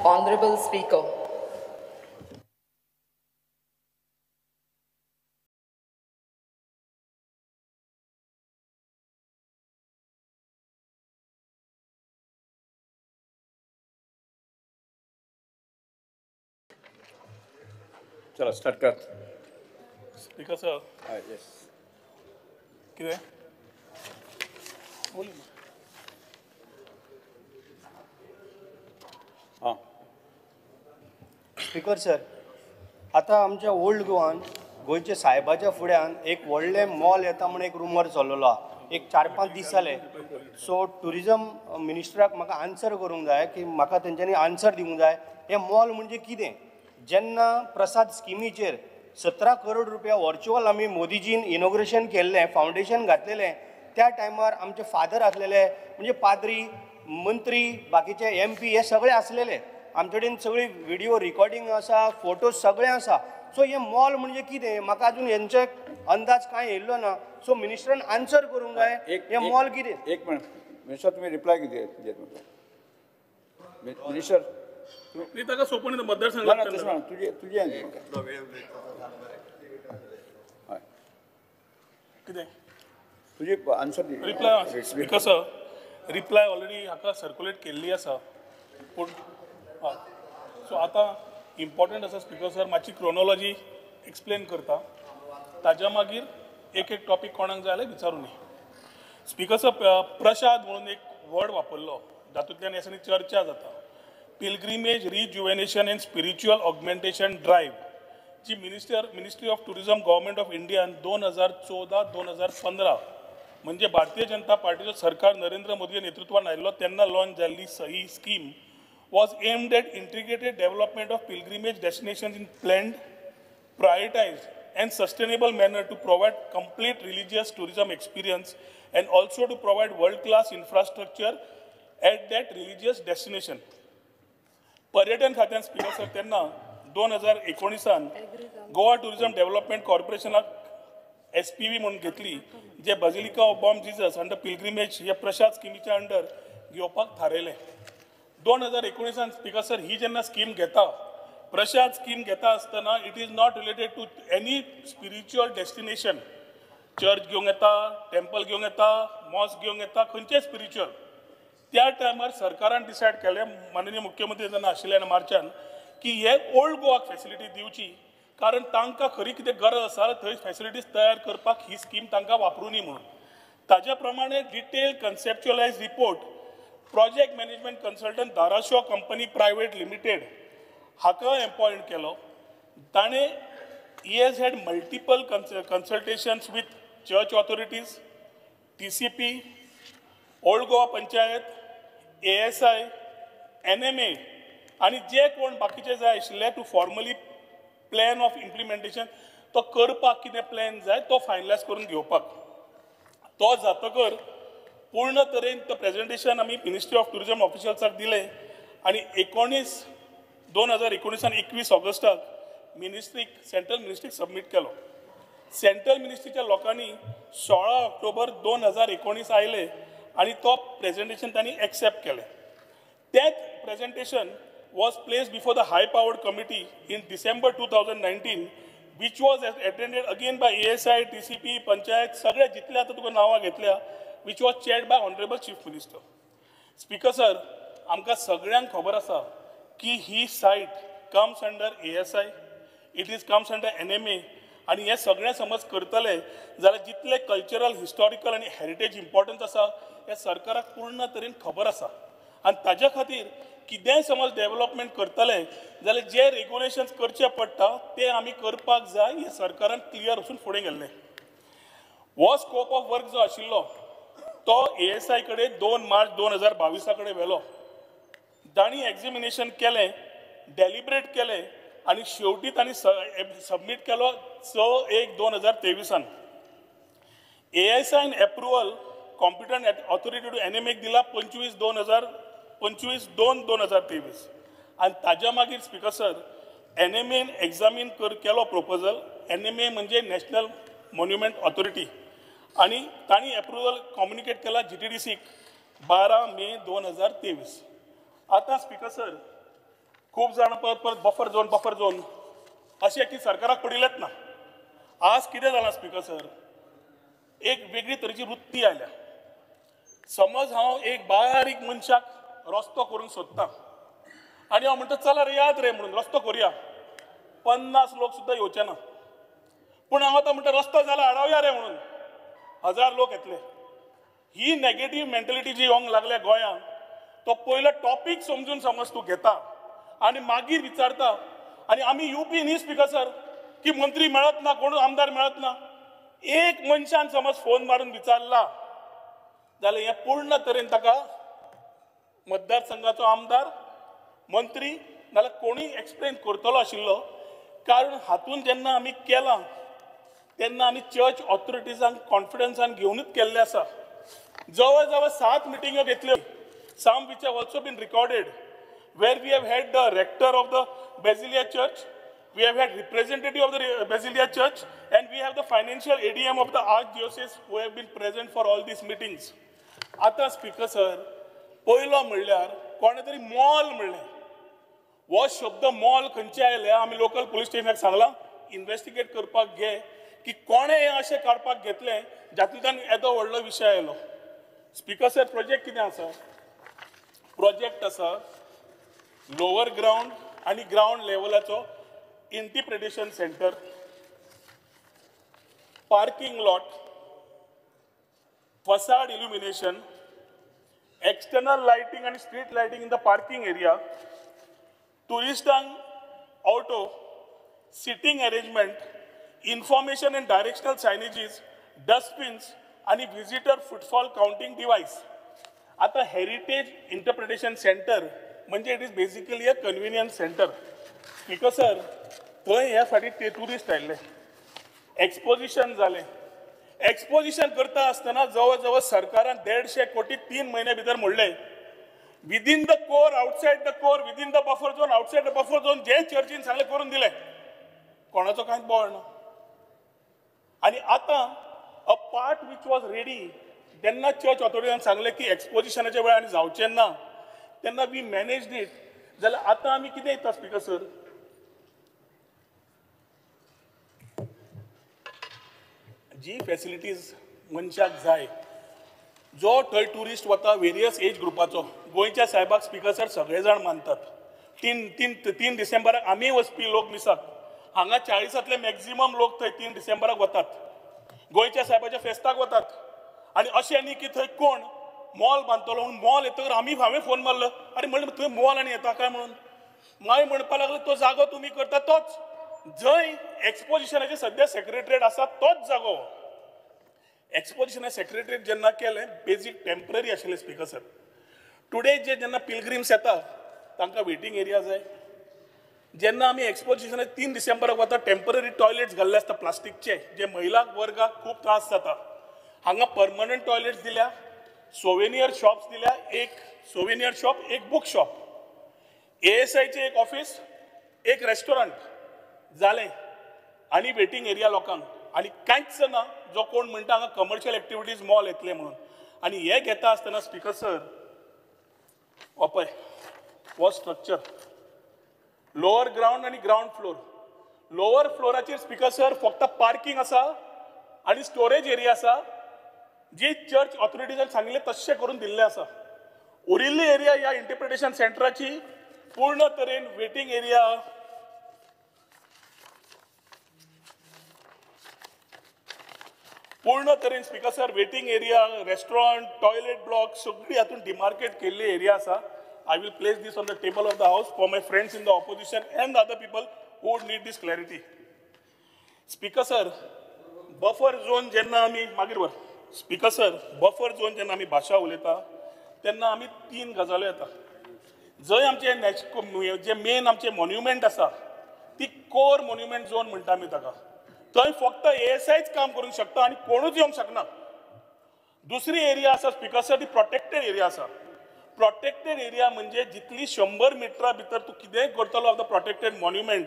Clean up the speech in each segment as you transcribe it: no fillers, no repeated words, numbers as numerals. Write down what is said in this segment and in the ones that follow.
Honorable Speaker. चला start कर. Speaker sir. Yes. कितें बोल. हां स्पीकर सर, आतां आमच्या ओल्ड गोवान गोंयच्या सायबाच्या फुड्यान एक व्हडलें मॉल येता म्हण एक रुमर चल्लेलो आहा, एक 4-5 दीस जाले. सो ट्युरिजम मिनिस्टराक म्हाका आन्सर करूंक जाय की म्हाका तेंच्यांनी आन्सर दिवंक जाय, हें मॉल म्हणजे कितें. जेन्ना प्रसाद स्किमीचेर 17 करोड रुपया वर्च्युअल आमी मोदीजीन इनॉग्रेशन केल्लें, फावंडेशन घातलेलें, त्या टायमार आमचे फादर आसलेले, म्हणजे पाद्री, मंत्री, बाकीचे MP हे सगळे आसलेले. आमचे कडेन सगळी व्हिडिओ रिकॉर्डिंग आसा, फोटोज सगळे आसा. सो हे मॉल म्हणजे कितें म्हाका अजून हेंचे अंदाज कांय येयल्लो ना. सो मिनिस्टरान आन्सर करूंक जाय, हे मॉल कितें. एक मिनिट मिनिस्टर, तुमी रिप्लाय कितें दियात मिनिस्टर. ताका सोंपण मतदारसंघात तुजें तुजें कितें तुजी answer reply. Speaker sir, reply already हाका सर्कुलेट केल्ली आसा, पूण हय सो आतां इम्पॉर्टंट आसा स्पीकर सर, मातशी क्रोनोलॉजी एक्सप्लेन करता, ताज्या मागीर एक एक टॉपीक कोणाक जाय जाल्यार विचारूनी. स्पीकर सर, प्रसाद म्हणून एक वर्ड वापरलो जातूंतल्यान ह्या दिसांनी चर्चा जाता. Pilgrimage rejuvenation and spiritual augmentation drive ji ministry of tourism government of Indian 2014-2015 म्हणजे भारतीय जनता पार्टीचो सरकार नरेंद्र मोदीच्या नेतृत्वान आयिल्लो तेन्ना लॉन्च जाल्ली ही scheme was aimed at integrated development of pilgrimage destinations in planned, prioritized and sustainable manner to provide complete religious tourism experience and also to provide world-class infrastructure at that religious destination. पर्यटन खात्यान speaker sir तेन्ना 2019 Goa tourism development कॉर्पोरेशनाक SPV म्हणून घेतली, जे basilica of Bom Jesus under pilgrimage हे प्रसाद स्किमीच्या under घेवपाक थारायलें. 2019 speaker sir ही जेन्ना scheme घेता, प्रसाद स्कीम घेता आसतना it is not related to any spiritual destination. Church घेवंक येता, टेम्पल घेवंक येता, मॉस्क घेवंक येता, खंयचें स्पिरिच्युअल. त्या टायमार सरकारान डिसायड केलें, माननीय मुख्यमंत्री जेन्ना आशिल्ले मार्चान, की हे ओल्ड गोवाक फॅसिलिटी दिवची, कारण तांकां खरी कितें गरज आसा थंय फॅसिलिटीज तयार करपाक ही स्कीम तांकां वापरूनी म्हणून. ताज्या प्रमाणे detail conceptualise report project management consultant Darashaw company private limited हाका एपॉयंट केलो. ताणें he has had multiple consultations with church authorities, TCP, old Goa panchayat, ASI, NMA आनी जे कोण बाकीचे जाय आशिल्ले to formally plan of implementation तो करपाक कितें प्लॅन जाय तो फायनलायज करून घेवपाक. तो जातकर पूर्ण तरेन तो प्रेजेंटेशन आमी मिनिस्ट्री ऑफ टुरिजम ऑफिशल्साक दिलें आनी 2019 21 ऑगस्टाक मिनिस्ट्रीक, सेंट्रल मिनिस्ट्रीक सबमीट केलो. सेंट्रल मिनिस्ट्रीच्या लोकांनी 16 ऑक्टोबर 2019 आयले आनी तो प्रेजेंटेशन तांणी एक्सेप्ट केलें. तेंच presentation was placed before the high powered committee in December 2019 which was attended again by ASI, TCP, panchayat, सगळे जितले आतां तुका नांवां घेतल्या, which was chaired by honourable chief minister. Speaker sir, आमकां सगळ्यांक खबर आसा की ही site comes under ASI, it is comes under NMA आनी हें सगळें समज करतले जाल्यार जितले कल्चरल, हिस्टॉरिकल आनी हेरिटेज इम्पॉर्टन्स आसा हें सरकाराक पूर्ण तरेन खबर आसा. आनी ताज्या खातीर कितेंय समज डेव्हलपमेंट करतले जाल्यार जे रेगुलेशन्स करचे पडटा ते आमी करपाक जाय हें सरकारान क्लियर वचून फुडें गेल्लें. हो स्कोप ऑफ वर्क जो आशिल्लो तो ASI कडेन 2 मार्च 2022 कडेन व्हेलो. तांणी एग्जामिनेशन केलें, डेलिबरेट केलें आनी शेवटी तांणी सबमीट केलो 6/1/2023. ASIन एप्रुवल कॉम्पिटंट ऑथॉरिटी टू NMAक दिला 25/2/2023. आनी ताज्या मागीर स्पीकर सर NMAन एग्जामीन केलो प्रोपोजल. NMA म्हणजे नॅशनल मॉन्युमेंट ऑथॉरिटी, आनी तांणी एप्रुवल कम्युनिकेट केला GTDCक 12 मे 2023. आतां स्पीकर सर खूब जाण परत परत बफर झोन बफर झोन अशें की सरकाराक पडिल्लेच ना. आज कितें जालां स्पीकर सर, एक वेगळी तरेची वृत्ती आयल्या. समज हांव एक बारीक मनशाक रस्तो करूंक सोदता आनी हांव म्हणटा चला रे याद रे म्हणून रस्तो करुया, 50 लोक सुद्दां येवचे ना. पूण हांव आतां म्हणटा रस्तो जाला आडावया रे म्हणून 1000 लोक येतले. ही नेगेटीव मेंटलिटी जी येवंक लागल्या गोंयांत, तो पयलो टॉपीक समजून समज तूं घेता आनी मागीर विचारता. आनी आमी युपी न्ही स्पीकर सर की मंत्री मेळत ना, कोण आमदार मेळत ना. एक मनशान समज फोन मारून विचारला जाल्यार हें पूर्ण तरेन ताका मतदारसंघाचो आमदार, मंत्री नाल्यार कोणूय एक्सप्लेन करतलो आशिल्लो. कारण हातून जेन्ना आमी केलां तेन्ना आमी चर्च ऑथॉरिटीजांक कॉन्फिडन्सान घेवनूच केल्लें आसा. जवळ जवळ 7 मिटिंग्यो घेतल्यो, some which have also been recorded, where we have had the rector of the Basilica church, we have had representative of the Basilica church, and we have the financial ADM of the archdiocese who have been present for all these meetings. आतां speaker sir, पयलो म्हणल्यार कोणे तरी mall म्हणलें. हो शब्द mall खंयचे आयले आमी लोकल पुलीस स्टेशनाक सांगलां इन्वेस्टिगेट करपाक घे की कोणें हें अशें काडपाक घेतलें जातूंतल्यान येदो व्हडलो विशय आयलो. स्पीकर सर, प्रोजेक्ट कितें आसा? प्रोजेक्ट आसा लोवर ग्रावंड आनी ground लेवलाचो interpretation centre, parking lot, facade illumination, external lighting आनी street lighting in the parking area, ट्युरिस्टांक auto, seating arrangement, information and directional signages, dustbins आनी व्हिजिटर फुटफॉल काउंटिंग डिवायस. आतां heritage interpretation centre म्हणजे it is basically a convenience centre. Speaker sir, थंय ह्या फाटी ते tourist आयिल्ले, exposition जालें. Exposition करता आसतना जवळ जवळ सरकारान 150 कोटी 3 म्हयन्या भितर म्हणलें within the core, outside the core, within the buffer zone, outside the buffer zone, जे चर्चीन सांगलें करून दिलें. कोणाचो कांयच बोवाळ ना. आनी आतां a part which was ready, जेन्ना चर्च ऑथॉरिटीन सांगलें की एक्सपोजिशनाच्या वेळार आनी जावचें ना, तेन्ना we managed it. जाल्यार आतां आमी कितें येता स्पीकर सर, जी फॅसिलिटीज मनशाक जाय, जो थंय ट्युरिस्ट वता वेरियस एज ग्रुपाचो, गोंयच्या सायबाक स्पीकर सर सगळे जाण मानतात. 3 डिसेंबराक आमी वचपी लोक मिसाक, हांगा 40तले मॅक्झिमम लोक थंय 3 डिसेंबराक वतात, गोंयच्या सायबाच्या फेस्ताक वतात. आनी अशें न्ही की थंय कोण मॉल बांदतलो म्हणून मॉल येतकर आमी हांवें फोन मारलो, आरे म्हणलें थंय मॉल आनी येता काय म्हणून. मागीर म्हणपाक लागलो तो जागो तुमी करता तोच, जंय एक्सपोजिशनाचें सद्या सेक्रेटरीट आसा तोच जागो. एक्सपोजिशना सेक्रेटरीट जेन्ना केलें बेजीक टेम्पररी आशिल्लें स्पीकर सर. टुडे जे जेन्ना पिलग्रिम्स येता तांकां वेटींग एरिया जाय. जेन्ना आमी एक्सपोजिशना 3 डिसेंबराक वता टेम्पररी टॉयलेट्स घाल्ले आसता प्लास्टिकचे, जे महिला वर्गाक खूब त्रास जाता. हांगा परमनंट टॉयलेट्स दिल्या, सोवेनियर शॉप्स दिल्या, एक सोवेनियर शॉप, एक बूक शॉप, ASIचे एक ऑफिस, एक रेस्टॉरंट जालें, आनी वेटींग एरिया लोकांक. आनी कांयच ना जो कोण म्हणटा हांगा कमर्शियल एक्टिविटीज मॉल येतले म्हणून. आनी हे घेता आसतना स्पीकर सर, हो पळय हो स्ट्रक्चर लोअर ग्रावंड आनी ग्रावंड फ्लोर. लोअर फ्लोराचेर स्पीकर सर फक्त पार्किंग आसा आनी स्टोरेज एरिया आसा, जी चर्च ऑथॉरिटीजान सांगिल्लें तश्शें करून दिल्लें आसा. उरिल्ली एरिया ह्या इंटरप्रिटेशन सेंटराची पूर्ण तरेन वेटींग एरिया, पूर्ण तरेन speaker sir waiting area, restaurant, toilet block सगळी हातून डिमार्केट केल्ली एरिया आसा. I will place this on the table of the house for my friends in the opposition and other people who would need this clarity. Speaker sir, buffer zone जेन्ना आमी मागीर वर speaker sir, buffer zone जेन्ना आमी भाशा उलयता तेन्ना आमी 3 गजाल्यो येता. जंय आमचे जे मेन आमचे मॉन्युमेंट आसा ती कोर मॉन्युमेंट झोन म्हणटा आमी ताका, थंय फक्त ASIच काम करूंक शकता आनी कोणूच येवंक शकना. दुसरी एरिया आसा स्पीकर सर, ती प्रोटेक्टेड एरिया आसा. प्रोटेक्टेड एरिया म्हणजे जितली 100 मिटरा भितर तूं कितेंय करतलो ऑफ the protected monument,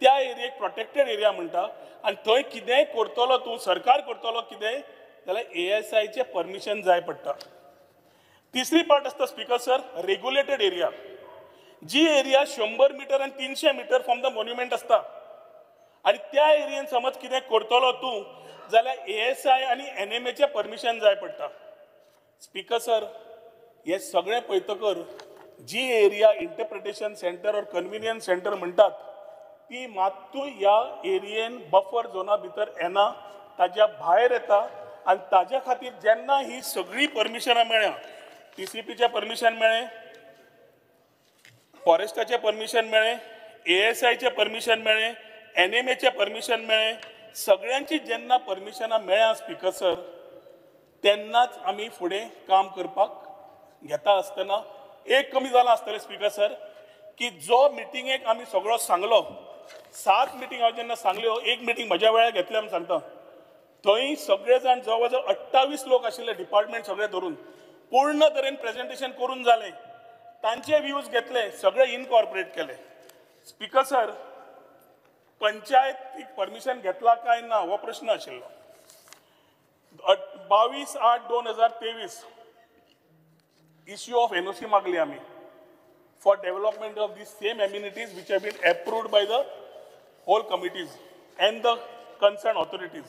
त्या एरियेक प्रोटेक्टेड एरिया म्हणटा. आनी थंय कितेंय करतलो तूं, सरकार करतलो कितेंय जाल्यार ASIचें परमिशन जाय पडटा. तिसरी पार्ट आसता स्पीकर सर, रेग्युलेटेड एरिया. जी एरिया 100 मिटर आनी 300 मिटर फ्रॉम the monument आसता आनी त्या एरियेन समज कितें करतलो तूं जाल्यार एएसआय आनी एनएमएचें परमिशन जाय पडटा. स्पीकर सर, हे सगळें पळयतकर जी area interpretation centre or convenience centre म्हणटात ती मात्तूय ह्या एरियेन बफर झोना भितर येना, ताज्या भायर येता. आनी ताज्या खातीर जेन्ना ही सगळीं परमिशनां मेळ्ळ्या, टीसीपीचें परमिशन मेळ्ळें, फॉरेस्टाचें परमिशन मेळ्ळें, एएसआयचें परमिशन मेळ्ळें, एनएमएचें परमिशन मेळ्ळें, सगळ्यांची जेन्ना परमिशनां मेळ्ळ्या स्पीकर सर, तेन्नाच आमी फुडें काम करपाक घेता आसतना एक कमी जालां आसतलें स्पीकर सर की जो मिटिंगेक आमी सगळो सांगलो, 7 मिटींग हांव जेन्ना सांगल्यो, एक मिटींग म्हज्या वेळार घेतली आमी सांगता, थंय सगळे जाण जवळ जवळ 28 लोक आशिल्ले, डिपार्टमेंट सगळे धरून पूर्ण तरेन प्रेजेंटेशन करून जालें, तांचे व्यूज घेतले, सगळे इनकॉर्पोरेट केले. स्पीकर सर, पंचायतीक परमिशन घेतला काय ना हो प्रश्न आशिल्लो. 22/8/2023 इश्यू ऑफ एनओसी मागली आमी for development of these same amenities which have been approved by the whole committees and the concerned authorities.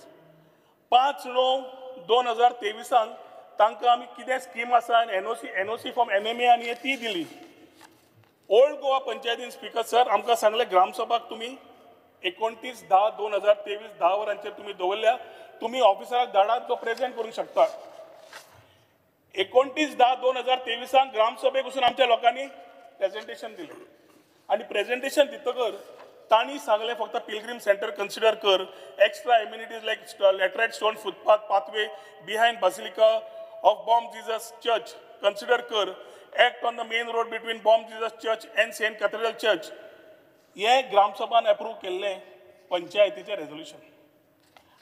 5/9/2023 तांकां आमी कितें स्कीम आसा आनी एनओसी फ्रॉम एनएमए आनी ती दिली. ओल्ड गोवा पंचायतीन स्पीकर सर आमकां सांगलें ग्रामसभाक तुमी 29/10/2023 10 वरांचेर तुमी दवरल्या, तुमी ऑफिसराक धाडात जो प्रेजेंट करूंक शकता. 29/10/2023 ग्रामसभेक वचून आमच्या लोकांनी प्रेजेंटेशन दिलें आनी प्रेजेंटेशन दितकर तांणी सांगलें फक्त पिलग्रीम सेंटर कन्सिडर कर, extra amenities like laterite stone footpath pathway behind basilica of Bom Jesus church consider कर, act on the main road between Bom Jesus church and Saint Cathedral church. हें ग्रामसभान approve केल्लें पंचायतीचें resolution.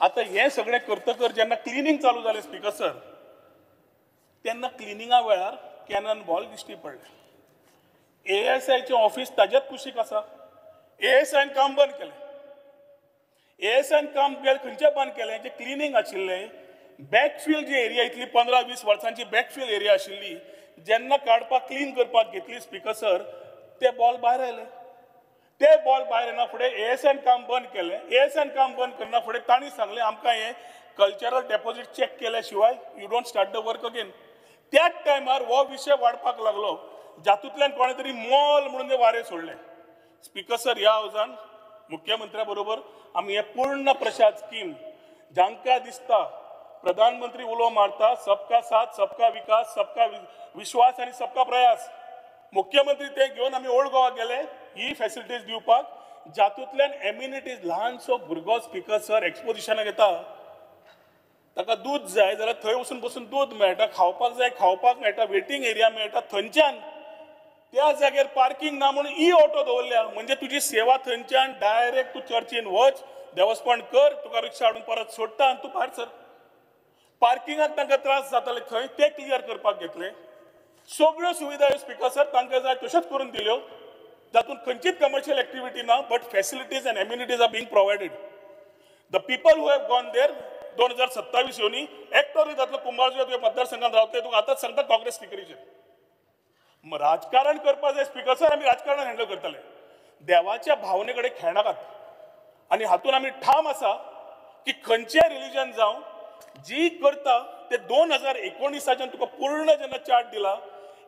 आतां हें सगळें करतकर जेन्ना cleaning चालू जालें स्पीकर सर, तेन्ना क्लिनिंगा वेळार कॅनन बॉल दिश्टी पडलें. एएसआयचें ऑफिस ताज्याच कुशीक आसा. एएसआयन काम बंद केलें. एएसआयन काम खंयचें बंद केलें, जें क्लिनींग आशिल्लें बॅकफील जी एरिया इतली 15-20 वर्सांची बॅकफील एरिया आशिल्ली, जेन्ना काडपाक क्लीन करपाक घेतली स्पीकर सर, ते बॉल भायर आयले. ते बॉल भायर येना फुडें एएसआयन काम बंद केलें. एएसआयन काम बंद करना फुडें तांणी सांगलें आमकां हें कल्चरल डेपोजीट चॅक केल्या शिवाय you don't start the work again. त्याच टायमार हो विशय वाडपाक लागलो, जातूंतल्यान कोणें तरी मॉल म्हणून ते वारें सोडलें. स्पीकर सर, ह्या हावजान मुख्यमंत्र्या बरोबर आमी हे पूर्ण प्रसाद स्कीम जांकां दिसता प्रधानमंत्री उलो मारता सबका साथ सबका विकास सबका विश्वास आनी सबका प्रयास, मुख्यमंत्री ते घेवन आमी ओल्ड गोवा गेले ही फॅसिलिटीज दिवपाक, जातूंतल्यान एम्युनिटीज ल्हानसो भुरगो स्पीकर सर एक्सपोजिशनाक येता, ताका दूद जाय जाल्यार थंय वचून बसून दूद मेळटा, खावपाक जाय खावपाक मेळटा, वेटींग एरिया मेळटा, थंयच्यान त्या जाग्यार पार्किंग ना म्हणून ई ऑटो दवरल्या, म्हणजे तुजी सेवा थंयच्यान डायरेक्ट तूं चर्चीन वच, देवस्पण कर, तुका रिक्षा हाडून परत सोडटा आनी तूं भायर सर. पार्किंगाक तांकां त्रास जाताले थंय ते क्लियर करपाक घेतले. सगळ्यो सुविधा स्पीकर सर तांकां जाय तश्योच करून दिल्यो, जातूंत खंयचीच कमर्शियल एक्टिविटी ना, but facilities and amenities are being provided. The people who have gone there 2027 येवनी एकटो जातलो कुंभारजुव्यां तुवें मतदारसंघात रावतले, तुका आतांच सांगता काँग्रेस स्पिकरीचेर. राजकारण करपाक जाय स्पीकर सर, आमी राजकारण हँडल करतले, देवाच्या भावने कडेन खेळनाकात. आनी हातून आमी ठाम आसा की खंयचें रिलिजन जावं जी करता ते 2019 तुका पूर्ण जेन्ना चार्ट दिला,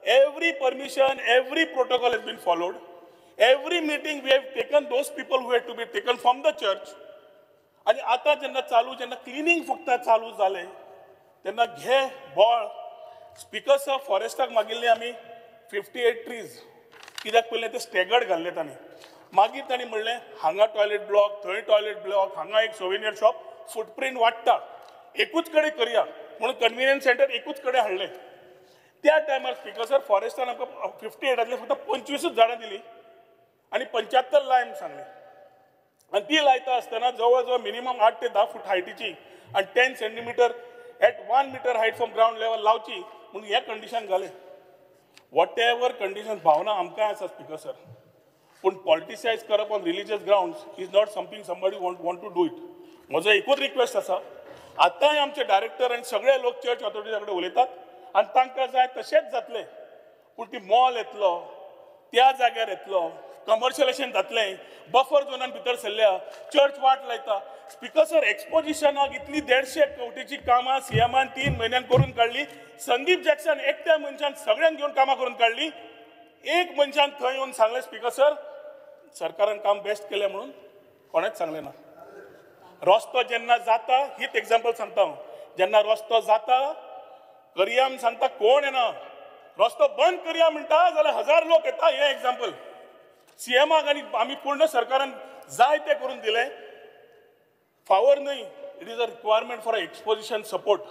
every permission every protocol has been followed, every meeting we have taken those people who had to be taken from the church. आनी आतां जेन्ना चालू जेन्ना क्लिनींग फक्त चालू जालें तेन्ना घे बॉळ स्पीकर सर फॉरेस्टाक मागिल्ले आमी 58 ट्रीज, कित्याक पयलें ते स्टेगर्ड घाल्ले तांणी, मागीर तांणी म्हणलें हांगा टॉयलेट ब्लॉक थंय टॉयलेट ब्लॉक हांगा एक सोविनियर शॉप, फुटप्रिंट वाडटा, एकूच कडेन करया म्हणून कन्विनियन्स सेंटर एकूच कडेन हाडलें. त्या टायमार स्पीकर सर फॉरेस्टान आमकां 58 फक्त 25 झाडां दिली आनी 75 लाय सांगलें, आनी ती लायता आसतना जवळ जवळ मिनिमम 8 ते 10 फूट हायटीची आनी 10 centimetre at 1 metre height from ground level लावची म्हणून हें कंडिशन घालें. What ever condition भावना आमकां आसा स्पीकर सर, पूण पॉलिटिसायज करप on religious grounds is not something somebody want to do it. म्हजो एकूच रिक्वेस्ट आसा, आतांय आमचे डायरेक्टर आनी सगळे लोक चर्च ऑथॉरिटीजा कडेन उलयतात आनी तांकां जाय तशेंच जातलें, पूण ती मॉल येतलो, त्या जाग्यार येतलो, कमर्शियलायझेशन जातलें, बफर झोनान भितर सरल्या, चर्च वाट लायता. स्पिकर सर, एक्सपोजिशनाक इतली 150 कोटीची कामां सीएमान 3 म्हयन्यान करून काडली. संदीप जॅक्सन एकट्या मनशान सगळ्यांक घेवन कामां करून काडली. एक मनशान थंय येवन सांगलें स्पिकर सर सरकारान काम बेस्ट केलें म्हणून, कोणेच सांगलें ना. रस्तो जेन्ना जाता, हीच एग्जाम्पल सांगता हांव, जेन्ना रस्तो जाता करया म्हूण सांगता, कोण येना, रस्तो बंद करया म्हणटा जाल्यार 1000 लोक येता. हें एग्जाम्पल सीएमाक आनी आमी पूर्ण सरकारान जाय तें करून दिलें. फावर न्हय, it is a requirement for a exposition support,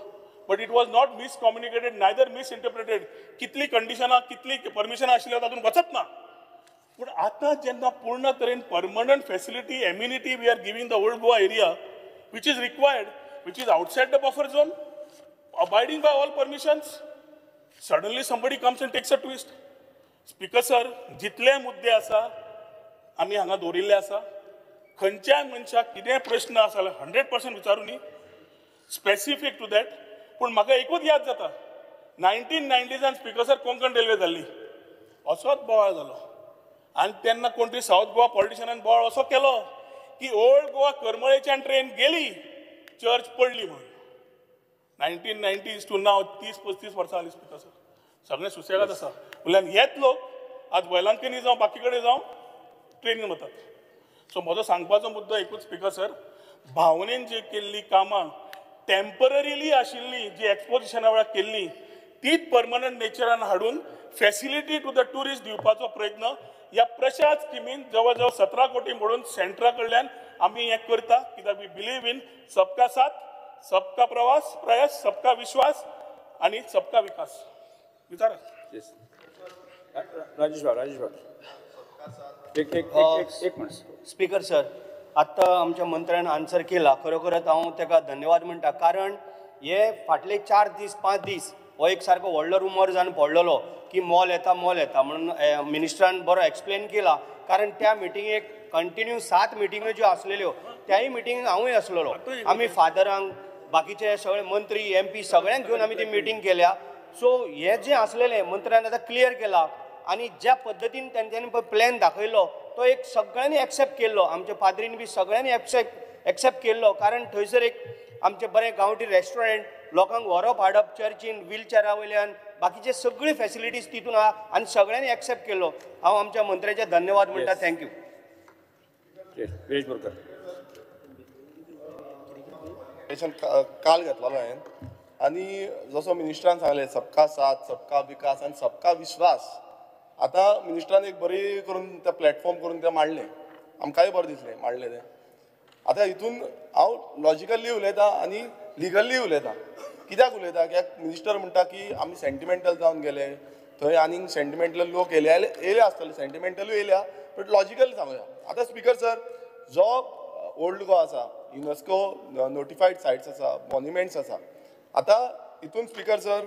but it was not miscommunicated neither misinterpreted. कितली कंडिशनां कितली परमिशनां आशिल्ली तातूंत वचत ना. पूण आतां जेन्ना पूर्ण तरेन permanent facility amenity we are giving the old Goa area which is required, which is outside the buffer zone, abiding by all permissions, suddenly somebody comes and takes a twist. Speaker sir, जितले मुद्दे आसा आमी हांगा दवरिल्ले आसा, खंयच्याय मनशाक कितेंय प्रश्न आसा जाल्यार 100% विचारूं न्ही, स्पेसिफीक टू that. पूण म्हाका एकूच याद जाता, 1990सान स्पिकर सर कोंकण रेल्वे जाल्ली, असोच बोवाळ जालो आनी तेन्ना कोण तरी सावथ गोवा पॉलिटिशनान बोवाळ असो केलो की ओल्ड गोवा करमळेच्यान ट्रेन गेली, चर्च पडली म्हणून. 1990s टू नाव 30-35 वर्सां जालीं स्पिकर सर, सगळें सुसेगाद आसा. म्हणल्यार हेच लोक आज वेलांकनी जावं बाकी कडेन जावं ट्रेनीन वतात. सो म्हजो सांगपाचो मुद्दो एकूच स्पिकर सर, भावनेन जी केल्ली कामां टेम्पररीली आशिल्ली, जी एक्सपोजिशना वेळार केल्ली, तीच परमनंट नेचरान हाडून फॅसिलिटी टू the tourist दिवपाचो प्रयत्न ह्या प्रशाद स्किमीन जवळ जवळ 17 कोटी म्हणून सेंट्रा कडल्यान आमी हें करता. कित्याक we believe in सबका साथ, सबका प्रवास प्रयास, सबका विश्वास आनी सबका विकास. विचारा. राजेश भाऊ, राजेश भाऊ एक एक एक मिनिट. स्पीकर सर, आत्तां आमच्या मंत्र्यान आन्सर केला, खरोखरच हांव ताका धन्यवाद म्हणटा. कारण हे फाटले 4 दीस 5 दीस हो एक सारको व्हडलो रुमर जावन पडलेलो की मॉल येता मॉल येता म्हणून मिनिस्टरान बरो एक्सप्लेन केला. कारण त्या मिटिंगेक कंटिन्यू 7 मिटिंग्यो ज्यो आसलेल्यो त्याय मिटिंगेक हांवूय आसलेलो. आमी फादरांक, बाकीचे सगळे मंत्री, एम पी सगळ्यांक घेवन आमी ती मिटींग केल्या. सो हे जें आसलेलें मंत्र्यान आतां क्लियर केला आनी ज्या पद्दतीन तेंच्यांनी पळय प्लॅन दाखयलो तो एक सगळ्यांनी एक्सेप्ट केल्लो, आमच्या पाद्रीन बी सगळ्यांनी एक्सेप्ट केल्लो. कारण थंयसर एक आमचें बरें गांवठी रेस्टॉरंट, लोकांक व्हरप हाडप चर्चीन व्हीलचेरा वयल्यान, बाकीचे सगळी फॅसिलिटीज तितून आहा आनी सगळ्यांनी एक्सेप्ट केल्लो. हांव आमच्या मंत्र्याचे धन्यवाद म्हणटा. Thank you. Viresh Borkar. काल घेतलेलो हांवें आनी जसो मिनिस्टरान सांगलें सबका साथ, सबका विकास आनी सबका विश्वास. आतां मिनिस्टरान एक बरी करून ते प्लॅटफॉर्म करून तें मांडलें, आमकांय बरें दिसलें मांडलें तें. आतां हितून हांव लॉजिकली उलयतां आनी लिगली उलयतां. कित्याक उलयता? कित्याक मिनिस्टर म्हणटा की आमी सेंटिमेंटल जावन गेले थंय, आनीक सेंटिमेंटल लोक येयले येयले आसतले, सेंटिमेंटलूय येयल्या, बट लॉजिकली सांगुया. आतां स्पिकर सर, जो ओल्ड गोवा आसा, युनेस्को नोटिफायड सायट्स आसा, मॉन्युमेंट्स आसा. आतां हितून स्पिकर सर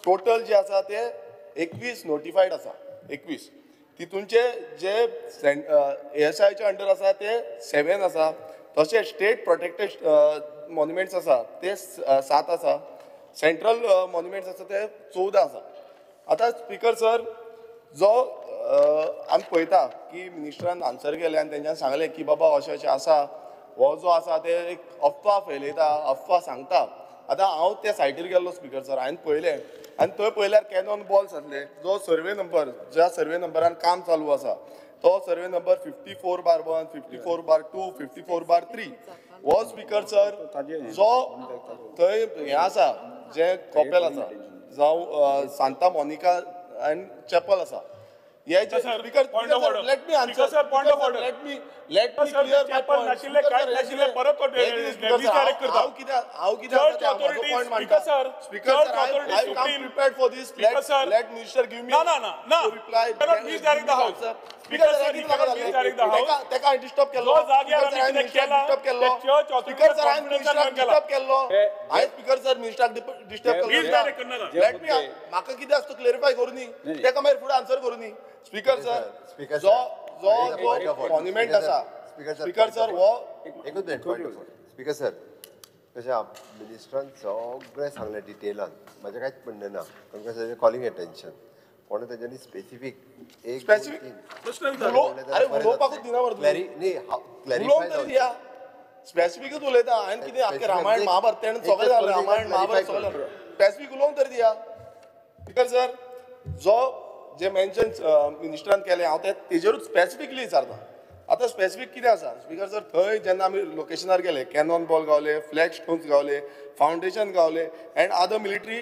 टोटल जे आसा ते 21 नोटिफायड आसा, 21. तितूनचे जे एएसआयच्या अंडर आसा ते 7 आसा, तशें स्टेट प्रोटेक्टेड मॉन्युमेंट्स आसा ते 7 आसा, सेंट्रल मॉन्युमेंट्स आसा ते 14 आसा. आतां स्पिकर सर, जो आमी पळयता की मिनिस्टरान आन्सर केलें आनी तेंच्यांनी सांगलें की बाबा अशें अशें आसा, हो जो आसा ते एक अफवा फैलयता, अफवा सांगता. आतां हांव त्या सायटीर गेल्लो स्पिकर सर, हांवें पळयलें आनी थंय पळयल्यार कॅनॉन बॉल्स आसले. जो सर्वे नंबर, ज्या सर्वे नंबरान काम चालू आसा तो सर्वे नंबर 54/1, 54/2, 54/3 हो स्पिकर सर जो थंय हें आसा, जें कॉपेल आसा जावं सांता मोनिका आनी चॅपल आसा, हे जे speaker, let me answer, let me clear my point. हांव कितें हांव कितें पॉयंट मांडटा speaker sir, I come prepared for this. Let minister give me ना ना ना reply. Misdirect the house. Speaker sir, तेका हांवें डिस्टर्ब केल्लो, डिस्टर्ब केल्लो स्पीकर सर, हांवें मिनिस्टराक डिस्टर्ब केल्लो, हांवें स्पीकर सर मिनिस्टराक डिस्टर्ब केल्लो. Let me, म्हाका कितें आसता क्लेरिफाय करूं न्ही, तेका मागीर फुडें आन्सर करूं न्ही. स्पीकर सर, जो जो मॉन्युमेंट आसा स्पीकर सर, हो एकूच मिनट. स्पीकर सर, कशें मिनिस्टरान सगळें सांगलें डिटेलान, म्हाजें कांयच म्हणणें ना, कारण कशें कॉलिंग एटेन्शन. कोणे तेंच्यांनी स्पेसिफीक एक स्पेसिफीक प्रश्न अरे उलोवपाकूच दिना मरे, उलोवंक तरी दिया. स्पेसिफिकूच उलयता हांवें कितें आख्खें रामायण महाभारत तेणें सगळें जालें, रामायण महाभारत सगळें जालें. स्पेसिफीक उलोवंक तरी दिया. स्पीकर सर, जो जे मेन्शन मिनिस्टरान केलें हांव ते तेजेरूच स्पेसिफिकली विचारता. आतां स्पेसिफीक कितें आसा स्पीकर सर, थंय जेन्ना आमी लोकेशनार गेले, Canon ball Gawale, flag stones Gawale, foundation Gawale and other military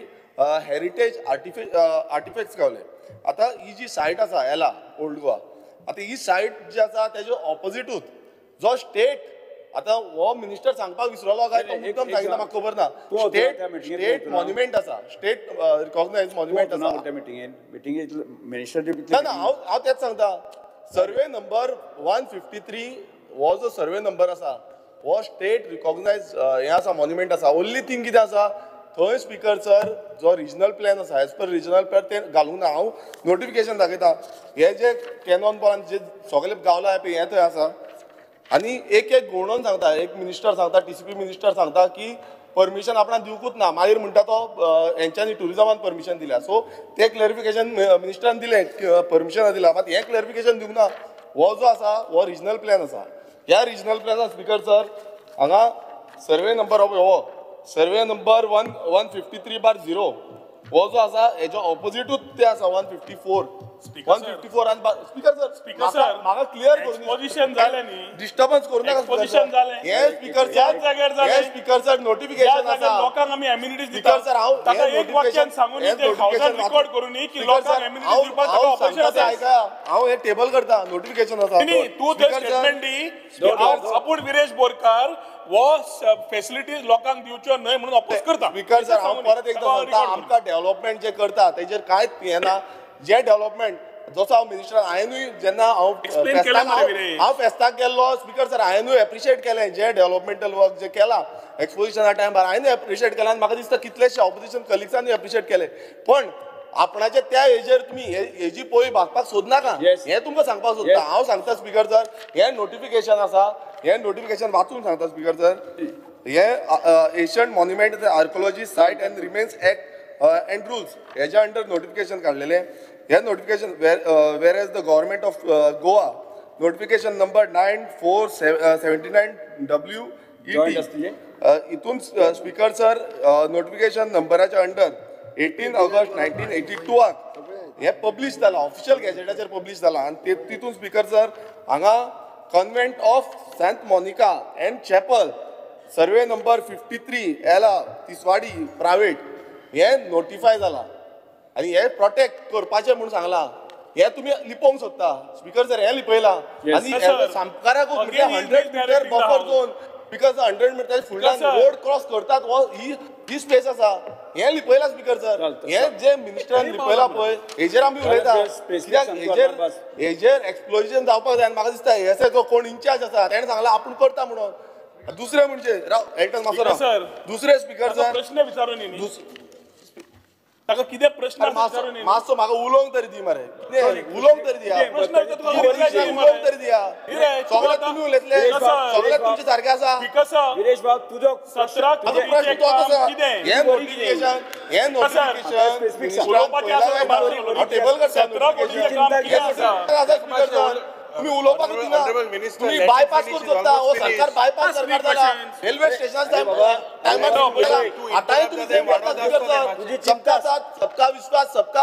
heritage artifacts Gawale. आतां ही जी सायट आसा एला ओल्ड गोवा, आतां ही सायट जी आसा तेजे ऑपोजिटूच जो स्टेट, आतां हो मिनिस्टर सांगपाक विसरलो काय तो मुद्दम सांगिना म्हाका खबर ना, स्टेट मॉन्युमेंट आसा, स्टेट रिकॉग्नायज मॉन्युमेंट आसा. ना ना, हांव तेंच सांगता. सर्वे नंबर 153 हो जो सर्वे नंबर आसा हो स्टेट रिकॉग्नायज हें आसा, मॉन्युमेंट आसा. ओन्ली थिंग कितें आसा थंय स्पीकर सर, जो रिजनल प्लॅन आसा एज पर रिजनल प्लॅन तें घालूंक ना. हांव नोटिफिकेशन दाखयता, हे जे कॅनॉन बॉल जे सगळे गावला पळय हें थंय आसा. आनी एक एक गोवणोन सांगता, एक मिनिस्टर सांगता, TCP minister सांगता की परमिशन आपणाक दिवकूच ना, मागीर म्हणटा तो हेंच्यांनी ट्युरिजमान परमिशन दिल्या. सो तें क्लॅरिफिकेशन मिनिस्टरान दिलें, परमिशनां दिलां, मात हें क्लॅरिफिकेशन दिवंक ना. हो जो आसा हो रिजनल प्लॅन आसा. ह्या रिजनल प्लॅनान स्पीकर सर हांगा सर्वे नंबर हो सर्वे नंबर 153/0 हो जो आसा हेजो ऑपोजिटूच ते आसा 154 154. आनी स्पीकर सर, स्पीकर सर म्हाका क्लियर करून एक्सपोजिशन जालें न्ही, डिस्टर्बन्स करूं नाका. एक्सपोजिशन जालें हे स्पीकर सर, हे स्पीकर सर नोटिफिकेशन आसा, लोकांक आमी एम्युनिटीज दिता. स्पीकर सर हांव ताका एक वाक्यान सांगून ते हाउसान रिकॉर्ड करूनी की लोकांक एम्युनिटीज दिवपाक ताका ऑपोजिशन आसा. आयका हांव हे टेबल करता, नोटिफिकेशन आसा. न्ही तूं थंय स्टेटमेंट दी आपूण विरेश बोरकार वो फेसिलिटीज लोकांक दिवच्यो न्हय म्हणून ऑपोज करता. स्पीकर सर हांव परत एकदां सांगता, आमकां डेव्हलपमेंट जे करता तेजेर कांयच हें ना. जे डेव्हलपमेंट जसो हांव मिनिस्टर हांवेनूय जेन्ना हांव हांव फेस्ताक गेल्लो स्पीकर सर, हांवेनूय एप्रिशिएट केलें जे डेव्हलपमेंटल वर्क जे केलां एक्सपोजिशना टायमार, हांवेनूय एप्रिशिएट केलां आनी म्हाका दिसता कितलेशे ऑपोजिशन कलिग्सांनी एप्रिशिएट केलें. पण आपणाचे त्या हेजेर तुमी हेजी पोळी भागपाक सोदनाका, हें तुमकां सांगपाक सोदता. हांव सांगता स्पीकर सर, हें नोटिफिकेशन आसा, हें नोटिफिकेशन वाचून सांगता स्पीकर सर. हें ancient monument archaeology site and remains act and rules हेज्या अंडर नोटिफिकेशन काडलेलें. हें notification whereas the government of Goa notification number 9479 WET हितून स्पीकर सर नोटिफिकेशन नंबराच्या अंडर 18 ऑगस्ट 1982 हें पब्लीश जालां, ऑफिशियल गॅजेटाचेर पब्लीश जालां. आनी तितून स्पीकर सर हांगा convent of Saint Monica and chapel survey number 53 Ela Tiswadi private हें नोटिफाय जालां आनी हें प्रोटेक्ट करपाचें म्हूण सांगलां. हें तुमी लिपोवंक सोदता स्पीकर सर, हें लिपयलां. आनी सामकाराकूच म्हणजे 100 metre buffer zone because 100 metre फुडल्यान रोड क्रॉस करतात ही स्पेस आसा, हें लिपयलां स्पीकर सर. हें जे मिनिस्टरान लिपयलां पळय हेजेर आमी उलयता, कित्याक हेजेर हेजेर एक्सप्लोजन जावपाक जाय. आनी म्हाका दिसता हे जो कोण इन्चार्ज आसा तेणें सांगलां आपूण करता म्हणून. दुसरें म्हणजे राव एल्टन मातसो राव, दुसरें स्पीकर सर प्रश्न विचारून ताका कितें प्रश्न मातसो म्हाका उलोवंक तरी दी मरे, उलोवंक तरी दिया, उलोवंक तरी दिया. सगळें तुमी उलयतले, सगळें तुमचें सारकें आसा. तुजो प्रश्न तोच आसा. हें नोटिफिकेशन, हें नोटिफिकेशन टेबल करता स्पीकर. तुम्ही उलोवपाक दिना, तुम्ही बायपास करूंक सोदता. हो सरकार बायपास सरकार जाला. रेल्वे स्टेशनार टायमार आतांय तुमी तें करता स्पीकर सर. सबका साथ सबका विश्वास, सबका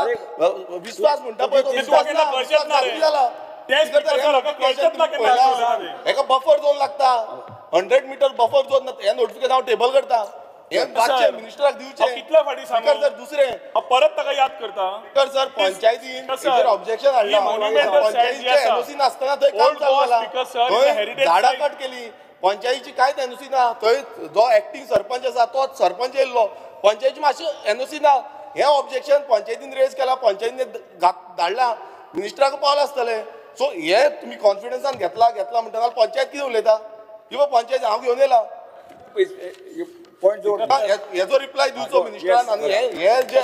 विश्वास म्हणटा पळय तो विश्वास ना, विश्वास जाला. हेका बफर झोन लागता, 100 मिटर बफर झोन. हें नोटिफिकेशन हांव टेबल करता, हें मातशें मिनिस्टराक दिवचें. कितले फावटी स्पीकर सर दुसरें परत ताका याद करता. स्पीकर सर पंचायतीन हेजेर ऑब्जेक्शन हाडलां, पंचायतीचें एनओसी नासतना थंय काम चालू जालां, थंय झाडां कट केली, पंचायतीची कांयच एनओसी ना. थंय जो एक्टींग सरपंच आसा तो सरपंच येयल्लो, पंचायतीची मातशी एनओसी ना. हें ऑब्जेक्शन पंचायतीन रेज केलां, पंचायतीन धाडलां, मिनिस्टराक पावलां आसतलें. सो हे तुमी कॉन्फिडन्सान घेतला घेतला म्हणटा पंचायत कितें उलयता किंवा पंचायत हांव घेवन येयला हेजो रिप्लाय दिवचो मिनिस्टरान. आनी हे जे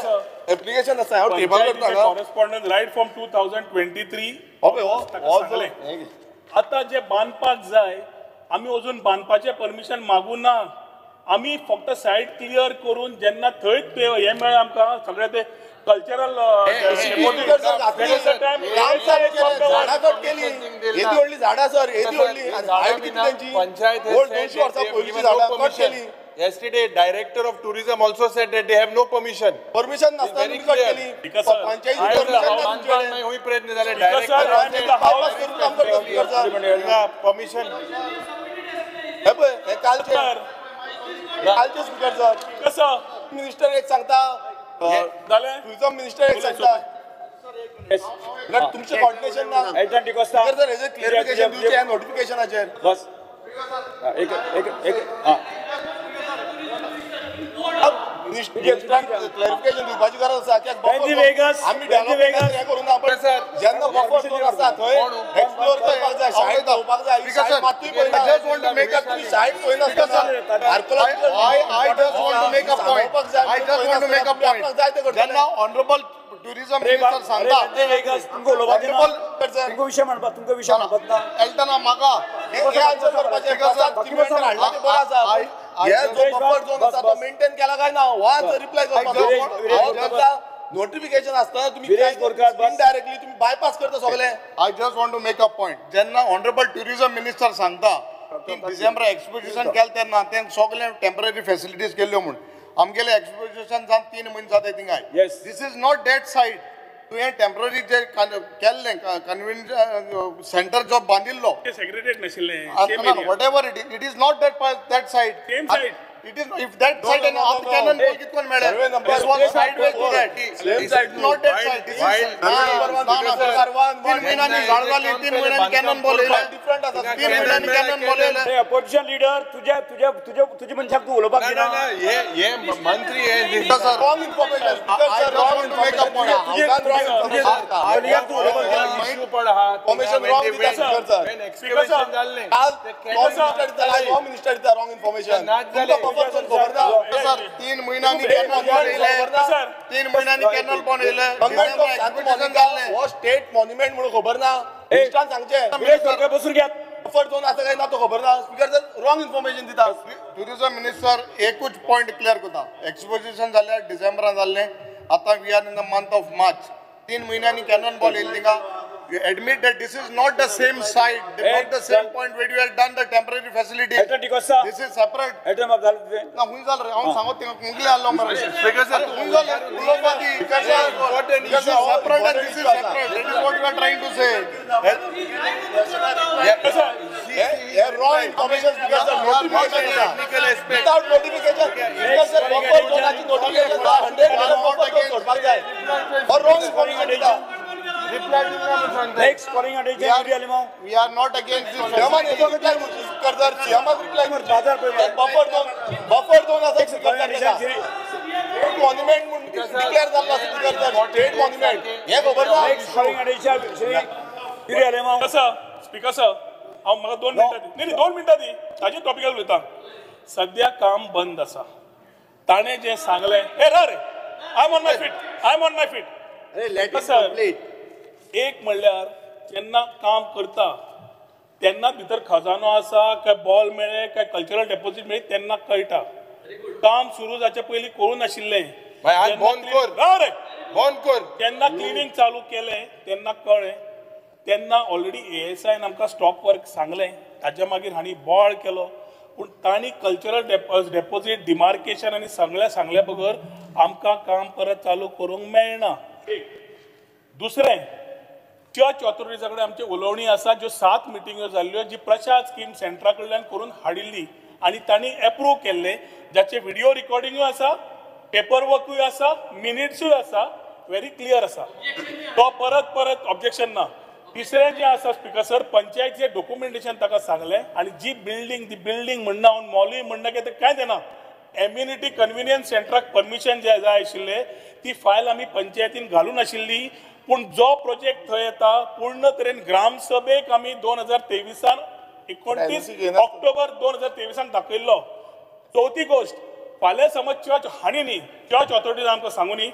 एप्लिकेशन आसा हांव टेबल करता. कॉरेस्पॉन्डन्स रायट फ्रॉम 2023 आतां जे बांदपाक जाय आमी अजून बांदपाचें परमिशन मागूं ना. आमी फक्त सायट क्लियर करून जेन्ना थंय ते हें मेळ्ळें आमकां सगळें ते कल्चरल झाडां कट केली, येदी व्हडली झाडां सर, येदी व्हडली हायट कितली तेंची, पंचायत 200 वर्सां पयलींची झाडां कट केली. Yesterday, director of tourism also said that they have no permission. Permission नासतना कट केली. पंचायती परमिशन ना, हुंय प्रयत्न जाले डायरेक्टर परमिशन. हे पळय हे कालचे कालचे स्पीकर सर. कसं मिनिस्टर एक सांगता, टुरिझम मिनिस्टर एक सांगता, तुमचें कॉर्डिनेशन ना. स्पीकर सर हेजें क्लॅरिफिकेशन दिवचें ह्या नोटिफिकेशनाचेर. बस एक एक एक क्लॅरिफिकेशन दिवपाची गरज आसा. कित्याक आमी डेव्हलपमेंट हें करूं ना, पण जेन्ना बफर झोन आसा थंय एक्सप्लोर करपाक जाय, सायट पळोवपाक जाय. सायट मातूय पळयना, तुमी सायट पळयनासतना जाय तें करतले. जेन्ना ऑनरेबल टुरिझम मिनिस्टर सांगता, तुमकां विशय म्हणपाक, तुमकां विशय म्हणपाक ना एल्टना म्हाका हे आन्सर करपाचें. हाडला तें बरें आसा, हे जो बफर झोन आसा तो मेंटेन केला काय ना हो आन्सर रिप्लाय करपाचो. नोटिफिकेशन आसतना तुमी इनडायरेक्टली तुमी बायपास करता सगळे. I just want to make a point. जेन्ना ऑनरेबल टुरिझम मिनिस्टर सांगता की डिसेंबर एक्सपोजिशन केलें तेन्ना ते सगळे टेम्पररी फेसिलिटीज केल्ल्यो म्हूण, आमगेले एक्सपोजिशन जावन 3 म्हयने जाता थिंगाय. This is not that site. तुवें टेम्पररी जे केल्लें कन्व्हिन्स सेंटर जो बांदिल्लो सेक्रेटरीट नाशिल्लें, whatever it is, it is not that that site. Same site. It is if that side and up cannon ball कितकोन मेळ्ळे. This was sideways to that. Same side, not that side. This is 3 म्हयन्यांनी झाड जाली, 3 म्हयन्यांनी cannon ball येयले, different आसा. 3 म्हयन्यांनी cannon ball येयले. अपोजिशन लीडर तुझ्या तुझ्या तुझ्या तुझ्या मनशाक तूं उलोवपाक दिना. हे मंत्री हे wrong information. I just want to make a point. Information wrong दिता स्पीकर सर. एक्सकवेशन जाल्लें होम मिनिस्टर दिता रॉंग इन्फॉर्मेशन. सर 3 म्हयन्यांनी कॅनल बॉल येयले, 3 म्हयन्यांनी कॅनल बॉल येयले, हो स्टेट मॉन्युमेंट म्हणून खबर ना मिनिस्टरान सांगचें. बसून घेत बफर झोन आसा काय ना तो खबर ना. स्पीकर सर रॉंग इन्फॉर्मेशन दिता. टुरिझम मिनिस्टर एकूच पॉयंट क्लियर करता. एक्सपोजिशन जालें डिसेंबरान जाल्लें, आतां we are in the month of March. 3 म्हयन्यांनी कॅनन बॉल येयली थिंगा. You admit that this is not the same site, not the same point where you have done the temporary facility. This is separate. ना हुंय जालें रे, हांव सांगत थिंगा मुगले आहलो मरे. स्पीकर सर हुंय जालें उलोवपा दी. This is separate and this is separate. That is what you are trying to say. हे wrong information speaker sir. Notification without notification speaker sir. Buffer झोनाची notification 100% buffer zone सोडपाक जाय. हो रॉंग इन्फॉर्मेशन दिता. Next calling attention, Yuri Alemao. We are not against this. सीएमान हेजो reply कर sir. सीएमान reply कर. Buffer zone, buffer zone आसा speaker sir. Monument म्हूण declare जाल्लो आसा स्पीकर सर. स्टेट मॉन्युमेंट हें खबर ना. Next calling attention, Shri Yuri Alemao. कसं स्पीकर सर हांव म्हाका 2 मिनटां दी. न्ही 2 मिनटां दी, ताजे टॉपिकार उलयता. सद्या काम बंद आसा. ताणें जें सांगलें ए रे I am on my feet, I am on my feet. Sir एक म्हणल्यार जेन्ना काम करता तेन्ना भितर खजानो आसा काय बॉल मेळ्ळे काय कल्चरल डेपोजीट मेळ्ळे तेन्ना कळटा. काम सुरू जावचे पयलीं करूं नाशिल्लें. जेन्ना क्लिनींग चालू केलें तेन्ना कळ्ळें. तेन्ना ऑलरेडी एएसआयन आमकां स्टॉप वर्क सांगलें. ताच्या मागीर हांणी बोवाळ केलो. पूण तांणी कल्चरल डेपोजीट डिमार्केशन आनी सगळें सांगल्या बगर आमकां काम परत चालू करूंक मेळना. एक दुसरें चर्च ऑथॉरिटीजा कडेन आमची उलोवणी आसा, ज्यो 7 मिटिंग्यो जाल्ल्यो जी प्रशाद स्कीम सेंट्रा कडल्यान करून हाडिल्ली आनी तांणी एप्रूव केल्ले, जाचे व्हिडियो रिकॉर्डिंगूय आसा, पेपर वर्कूय आसा, मिनिट्सूय आसा, व्हेरी क्लियर आसा. तो परत परत ऑब्जेक्शन ना. तिसरें जें आसा स्पीकर सर, पंचायतीचें डॉक्युमेंटेशन ताका सांगलें आनी जी बिल्डींग ती बिल्डींग म्हणना हांव मॉलूय म्हणना कितें कांय जायना. एम्युनिटी कन्विनियन्स सेंटराक परमिशन जें जाय आशिल्लें ती फायल आमी पंचायतीन घालूं नाशिल्ली. पूण जो प्रोजेक्ट थंय येता पूर्ण तरेन ग्रामसभेक आमी 2023 29 ऑक्टोबर 2023 दाखयल्लो. चवथी गोश्ट, फाल्यां समज चर्च हांणी न्ही, चर्च ऑथॉरिटीज आमकां सांगू न्ही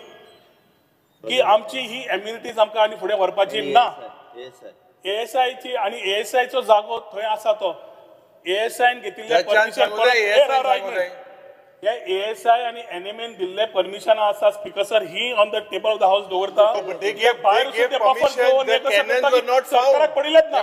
की आमची ही एम्युनिटीज आमकां आनी फुडें व्हरपाची ना. एएसआयची आनी एएसआयचो जागो थंय आसा तो एएसआयन घेतिल्लें परमिशन. हे एएसआय आणि एनएमएन दिल्ले परमिशन आसा speaker sir he on the table of the house दवरता. सरकाराक पडिल्लेच ना.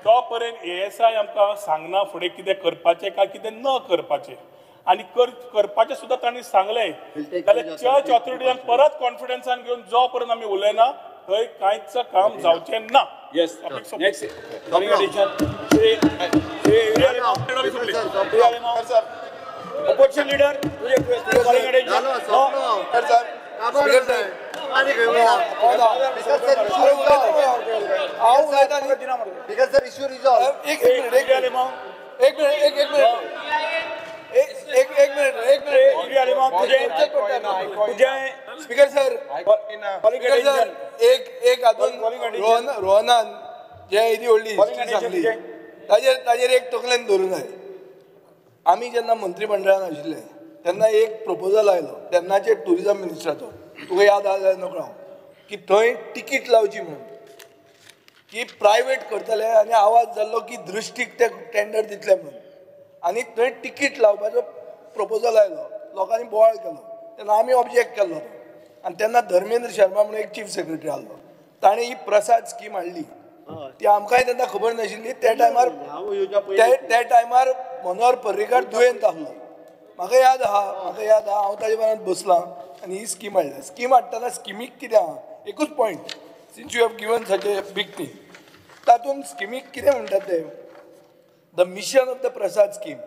जो पर्यंत एएसआय आमकां सांगना फुडें कितें करपाचें काय कितें न करपाचें आनी करपाचें सुद्दां तांणी सांगलें जाल्यार चर्च ऑथॉरिटीन परत कॉन्फिडन्सान घेवन जो पर्यंत आमी उलयना थंय कांयच काम जावचें ना. Yes, next opposition leader speaker sir एक एक हातून रोहनान जे येदी व्हडली हिस्ट्री सांगली ताजेर ताजेर एक तकलेन धरूंक जाय. आमी जेन्ना मंत्रीमंडळान आशिल्ले तेन्ना एक प्रपोजल आयलो तेन्नाचे ट्युरिजम मिनिस्टराचो, तुका याद आसा जाल्यार नकळो हांव, की थंय तिकीट लावची म्हणून, की प्रायवेट करतले आनी आवाज जाल्लो की दृश्टीक ते टेंडर दितले म्हणून, आनी थंय तिकीट लावपाचो प्रपोजल आयलो, लोकांनी बोवाळ केलो, तेन्ना आमी ऑब्जेक्ट केल्लो. आनी तेन्ना धर्मेंद्र शर्मा म्हणून एक चीफ सेक्रेटरी आसलो, ताणें ही प्रसाद स्कीम हाडली. ती आमकांय तेन्ना खबर नाशिल्ली. त्या टायमार त्या टायमार मनोहर पर्रीकार दुयेंत आसलो. म्हाका याद आहा, म्हाका याद आहा, हांव ताजे बरोबर बसलां आनी ही स्कीम हाडल्या. स्कीम हाडटना स्किमीक कितें आहा एकूच point, since you have given such a big thing, तातूंत स्किमीक कितें म्हणटात ते, the mission of the PRASAD scheme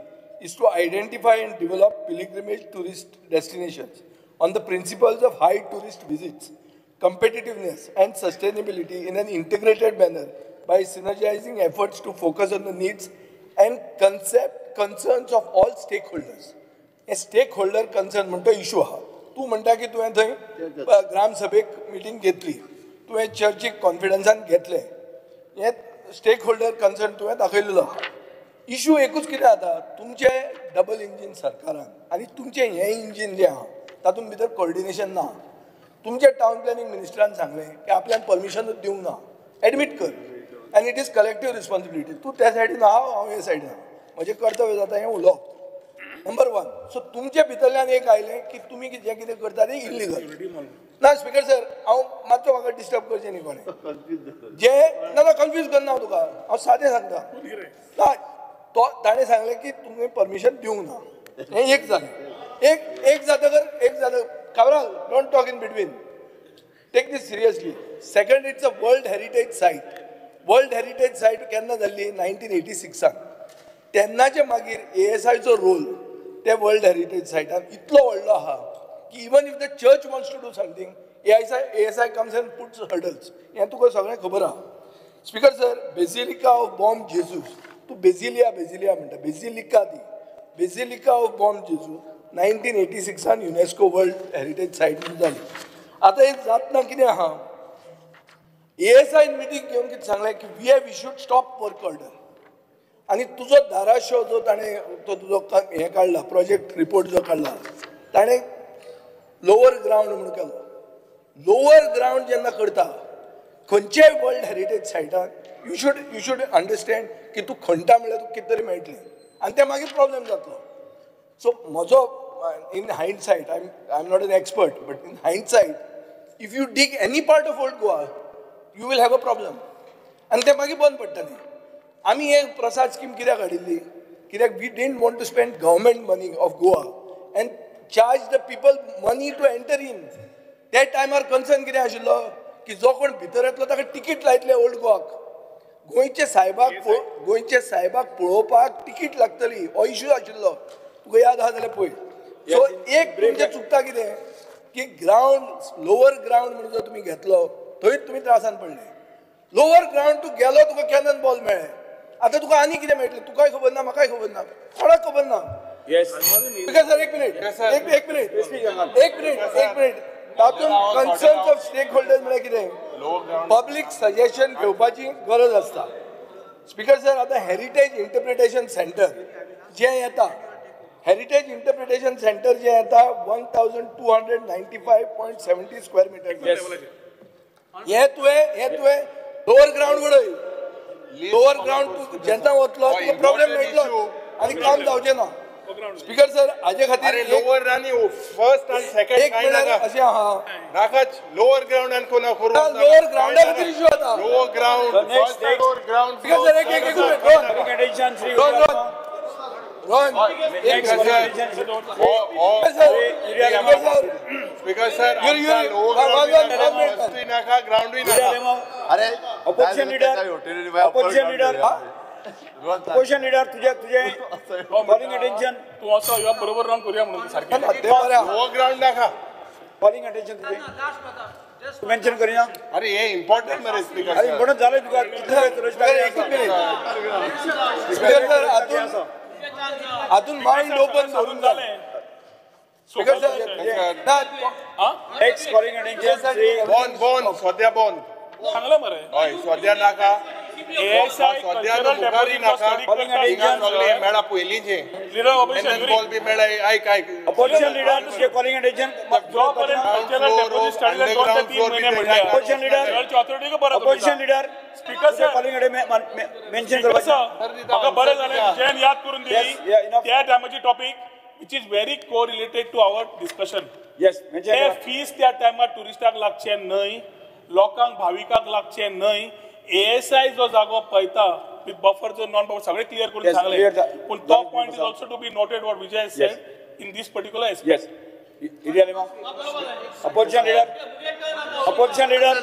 is to identify and develop pilgrimage tourist destinations on the principles of high tourist visits, competitiveness and sustainability in an integrated manner by synergizing efforts to focus on the needs and concerns of all stakeholders. A stakeholder concern म्हणतो issue आहा. तूं म्हणटा की तुवें थंय ग्रामसभेक meeting घेतली, तुवें चर्चीक कॉन्फिडन्सान घेतलें, हें स्टेक होल्डर कन्सर्न तुवें दाखयलेलो आहा. इशू एकूच कितें जाता, तुमचें डबल इंजीन सरकारान आनी तुमचें हें इंजीन जें आहा तातूंत भितर कोऑर्डिनेशन ना. तुमच्या टावन प्लॅनिंग मिनिस्टरान सांगलें की आपल्यान परमिशनूच दिवंक ना, एडमीट कर, आनी it is collective responsibility. तूं त्या सायडीन आहा, हांव हे सायडीन आहा, म्हजें कर्तव्य जाता हें उलोवप. Number one. सो तुमच्या भितरल्यान एक आयलें की तुमी जें कितें करता तें इल्लीगल. ना स्पीकर सर, हांव मातसो म्हाका डिस्टर्ब करचें न्ही कोणें, जें ना ना कन्फ्यूज करना हांव तुका, हांव सादें सांगता. ना तो ताणें सांगलें की तुमी परमिशन दिवंक ना, हें एक जालें. एक एक जातकर एक जालें. Cabral, don't talk in between, take this seriously. Second, it's a world heritage site. World heritage site केन्ना जाल्ली? 1986. तेन्नाचे मागीर एएसआयचो रोल ते वर्ल्ड हेरिटेज सायटान इतलो व्हडलो आहा की even if the church wants to do something, ASI comes and puts hurdles. हें तुका सगळें खबर आहा. Speaker sir, basilica of Bom Jesus, तूं बेजिलिया बेजिलिया म्हणटा, बेजिलिका ती बेजिलिका ऑफ बॉम जेजू 1986 युनेस्को वर्ल्ड हेरिटेज सायट म्हणून जाली. आतां हें जातना कितें आहा, एएसआयन मिटींग घेवन कितें सांगलें की we have issued stop work order. आनी तुजो धाराशिव जो ताणें तो तुजो हें काडला, प्रोजेक्ट रिपोर्ट जो काडला, ताणें लोवर ग्रावंड म्हणून केलो. लोवर ग्रावंड जेन्ना करता खंयच्याय वर्ल्ड हेरिटेज सायटान, you should understand की तूं खणटा म्हणल्यार तुका कितें तरी मेळटलें आनी तें मागीर प्रॉब्लेम जातलो. सो म्हजो in hindsight, I am not an expert, but in hindsight if you dig any part of old Goa you will have a problem आनी तें मागीर बंद पडटलें. आमी हे प्रसाद स्कीम कित्याक हाडिल्ली? कित्याक we didn't want to spend government money of Goa and charge the people money to enter in. त्या टायमार कन्सर्न कितें आशिल्लो की जो कोण भितर येतलो ताका तिकीट लायतले ओल्ड गोवाक. गोंयचे सायबाक, गोंयचे सायबाक पळोवपाक तिकीट लागतली हो इशू आशिल्लो. तुका याद आहा जाल्यार पळय. सो एक तुमचें चुकता कितें की ग्रावंड, लोवर ग्रावंड म्हणून जर तुमी घेतलो थंय तुमी त्रासान पडले. लोवर ग्रावंड तूं गेलो, तुका कॅनन बॉल मेळ्ळें, आतां तुका आनी कितें मेळटलें तुकाय खबर ना, म्हाकाय खबर ना, कोणाक खबर ना. स्पीकर सर एक मिनिट, एक मिनिट, एक मिनिट, एक मिनिट. तातूंत कन्सर्न्स ऑफ स्टेक होल्डर्स म्हळ्यार कितें, पब्लीक सजेशन घेवपाची गरज आसता. स्पीकर सर, आतां हेरिटेज इंटरप्रिटेशन सेंटर जें येता, हेरिटेज इंटरप्रिटेशन सेंटर जें येता 1295.70 स्क्वेअर मिटर. हे तुवें लोअर ग्रावंड उडय, लोअर ग्रावंड तूं जेन्ना वतलो तुका प्रॉब्लेम मेळटलो आनी काम जावचें ना. स्पीकर सर हाजे खातीर लोअर आनी फर्स्ट आनी सेकंड एक म्हणल्यार अशें आहा नाकाच लोअर ग्रावंड आनी कोणा करूं लोअर ग्रावंडा खातीर इश्यू जाता. Lower ground first lower ground. Speaker sir एक एक रोहन एक स्पीकर सर फर्स्टूय नाका ग्रावंडूय नाका. अरे opposition leader, opposition leader, opposition leader तुझे तुझे कॉलिंग अटेन्शन तू असो ह्यो बरोबर रावन करूया म्हणून सारकें लोअर ग्रावंड नाका. कॉलिंग अटेन्शन तुझे तू मेन्शन करिना. अरे हे इम्पॉर्टंट मरे स्पीकर. अरे इम्पॉर्टंट जालें तुका कितले एक मिनिट स्पीकर सर हातून मायंड ओपन दवरून जालें. Speaker sir next calling attention bon bon सद्या बॉन सांगलें मरे. हय सद्या नाका सद्या मुखारी नाका सगळें मेळा पयलींचें बॉल बी मेळा. आयक आयक अपोजिशन लिडर तुझे कॉलिंग अटेन्शन जो पर्यंत कल्चरल डेपोजिट स्टडी 2 ते 3 महिने म्हणल्यार opposition leader opposition leader speaker sir calling attention mention करपाचें म्हाका बरें जालें जैन याद करून दिली त्या टायमाची topic which is very correlated to our discussion. Yes, mention ते फीस त्या टायमार ट्युरिस्टाक लागचे न्हय, लोकांक भाविकांक लागचे न्हय. एएसआय जो जागो पळयता विथ बफर जो नॉन बफर सगळे क्लियर करून सांगले, पूण तो point is also to be noted what Vijay said in this particular aspect. Yes, opposition leader, opposition leader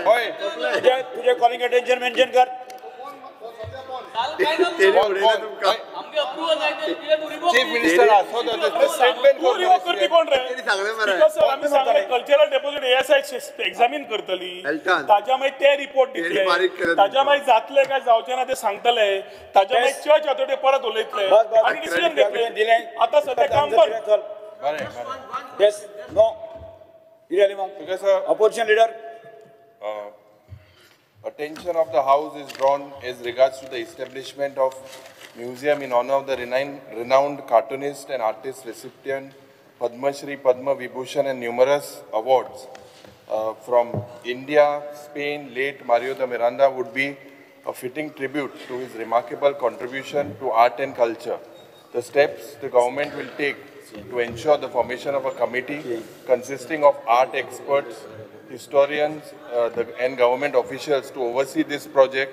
हय तुझे तुझे कॉलिंग अटेन्शन मेन्शन कर. चीफ मिनिस्टर आसो स्टेटमेंट करपी कोण रे? आमी सांगलें कल्चरल डेपोजिट एएसआय एग्जामीन करतली, ताज्या मागीर ते रिपोर्ट दितले, ताज्या मागीर जातले काय जावचें ना ते सांगतले, ताज्या मागीर चर्च ऑथॉरिटी परत उलयतले आनी डिसिजन घेतले. आतां सद्या काम बंद. Yes no opposition leader. Attention of the House is drawn as regards to the establishment of museum in honor of the renowned cartoonist and artist recipient Padma Shri, Padma Vibhushan and numerous awards from India, Spain. Late Mario de Miranda would be a fitting tribute to his remarkable contribution to art and culture. The steps the government will take to ensure the formation of a committee consisting of art experts, historians and government officials to oversee this project,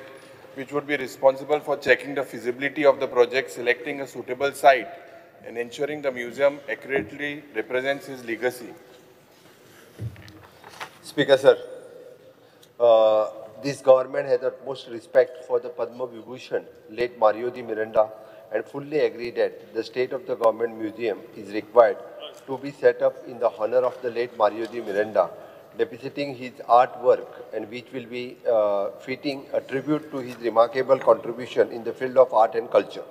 which would be responsible for checking the feasibility of the project, selecting a suitable site, and ensuring the museum accurately represents his legacy. Speaker sir, this government has utmost respect for the Padma Vibhushan, late Mario de Miranda, and fully agree that the state of the government museum is required to be set up in the honor of the late Mario de Miranda, depicting his artwork and which will be fitting a tribute to his remarkable contribution in the field of art and culture.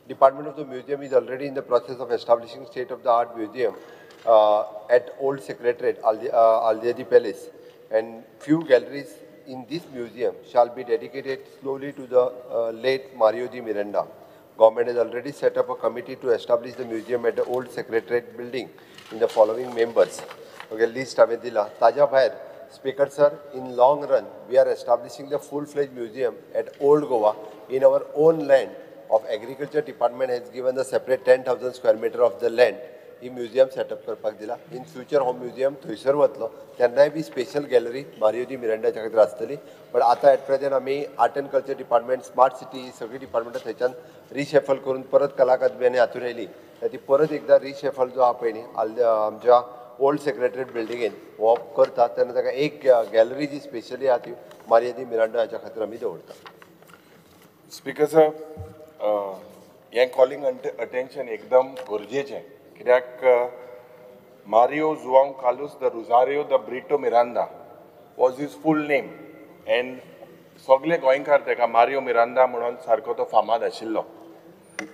Department of the Museum is already in the process of establishing state-of-the-art museum at Old Secretariat, Aldiadi Palace, and few galleries in this museum shall be dedicated slowly to the late Mario de Miranda. Government has already set up a committee to establish the museum at the Old Secretariat building in the following members. Okay, list हांवें दिला. ताज्या भायर speaker sir, in long run we are establishing the full fledged museum at Old Goa in our own land of agriculture department has given the separate 10,000 square meter of the land. He museum setup करपाक दिला. In future हो museum थंयसर वतलो तेन्नाय बी special gallery Mario दी मिरांडाच्या खातीर आसतली. But आतां eight present आमी art and culture department, smart city ही सगळीं डिपार्टमेंटां थंयच्यान रिशेफल करून परत कला अकादमी आनी हातून येयली ती परत एकदां रिशेफल जो आहा पळय न्ही आमच्या ओल्ड सेक्रेटरीट बिल्डिंगेन हो करता तेन्ना ताका एक गॅलरी जी स्पेशली आहा ती मारियो दी मिरांडा हाच्या खातीर आमी दवरता. स्पीकर सर, हें कॉलिंग अटेन्शन एकदम गरजेचें कित्याक Mario Joao Carlos de Rosario de Brito Miranda was his full name and सगळे गोंयकार ताका मारियो मिरांदा म्हणून सारको तो फामाद आशिल्लो.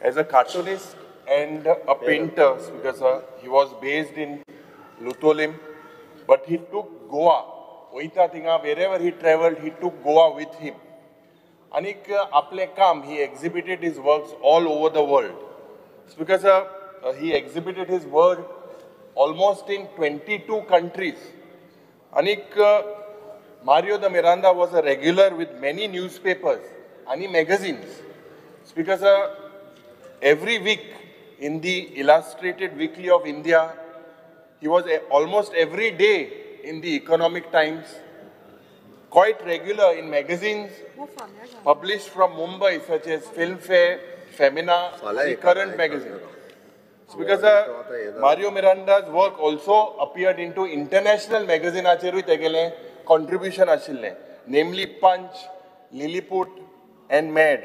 As a cartoonist and a painter, speaker sir, he was based in Loutolim, but he took Goa वयता थिंगा, wherever he travelled he took Goa with him. आनीक आपलें काम, he exhibited his works all over the world. Speaker sir, he exhibited his work almost in 22 countries. आनीक Mario de Miranda was a regular with many newspapers आनी magazines. Speaker sir, every week in the Illustrated Weekly of India, he was almost every day in the Economic Times, quite regular in magazines published from Mumbai such as Filmfare, Femina, the Current magazine. Speaker sir, Mario Miranda's work also appeared into international magazine acheruy tegele contribution ashille, namely Punch, Lilliput and Mad.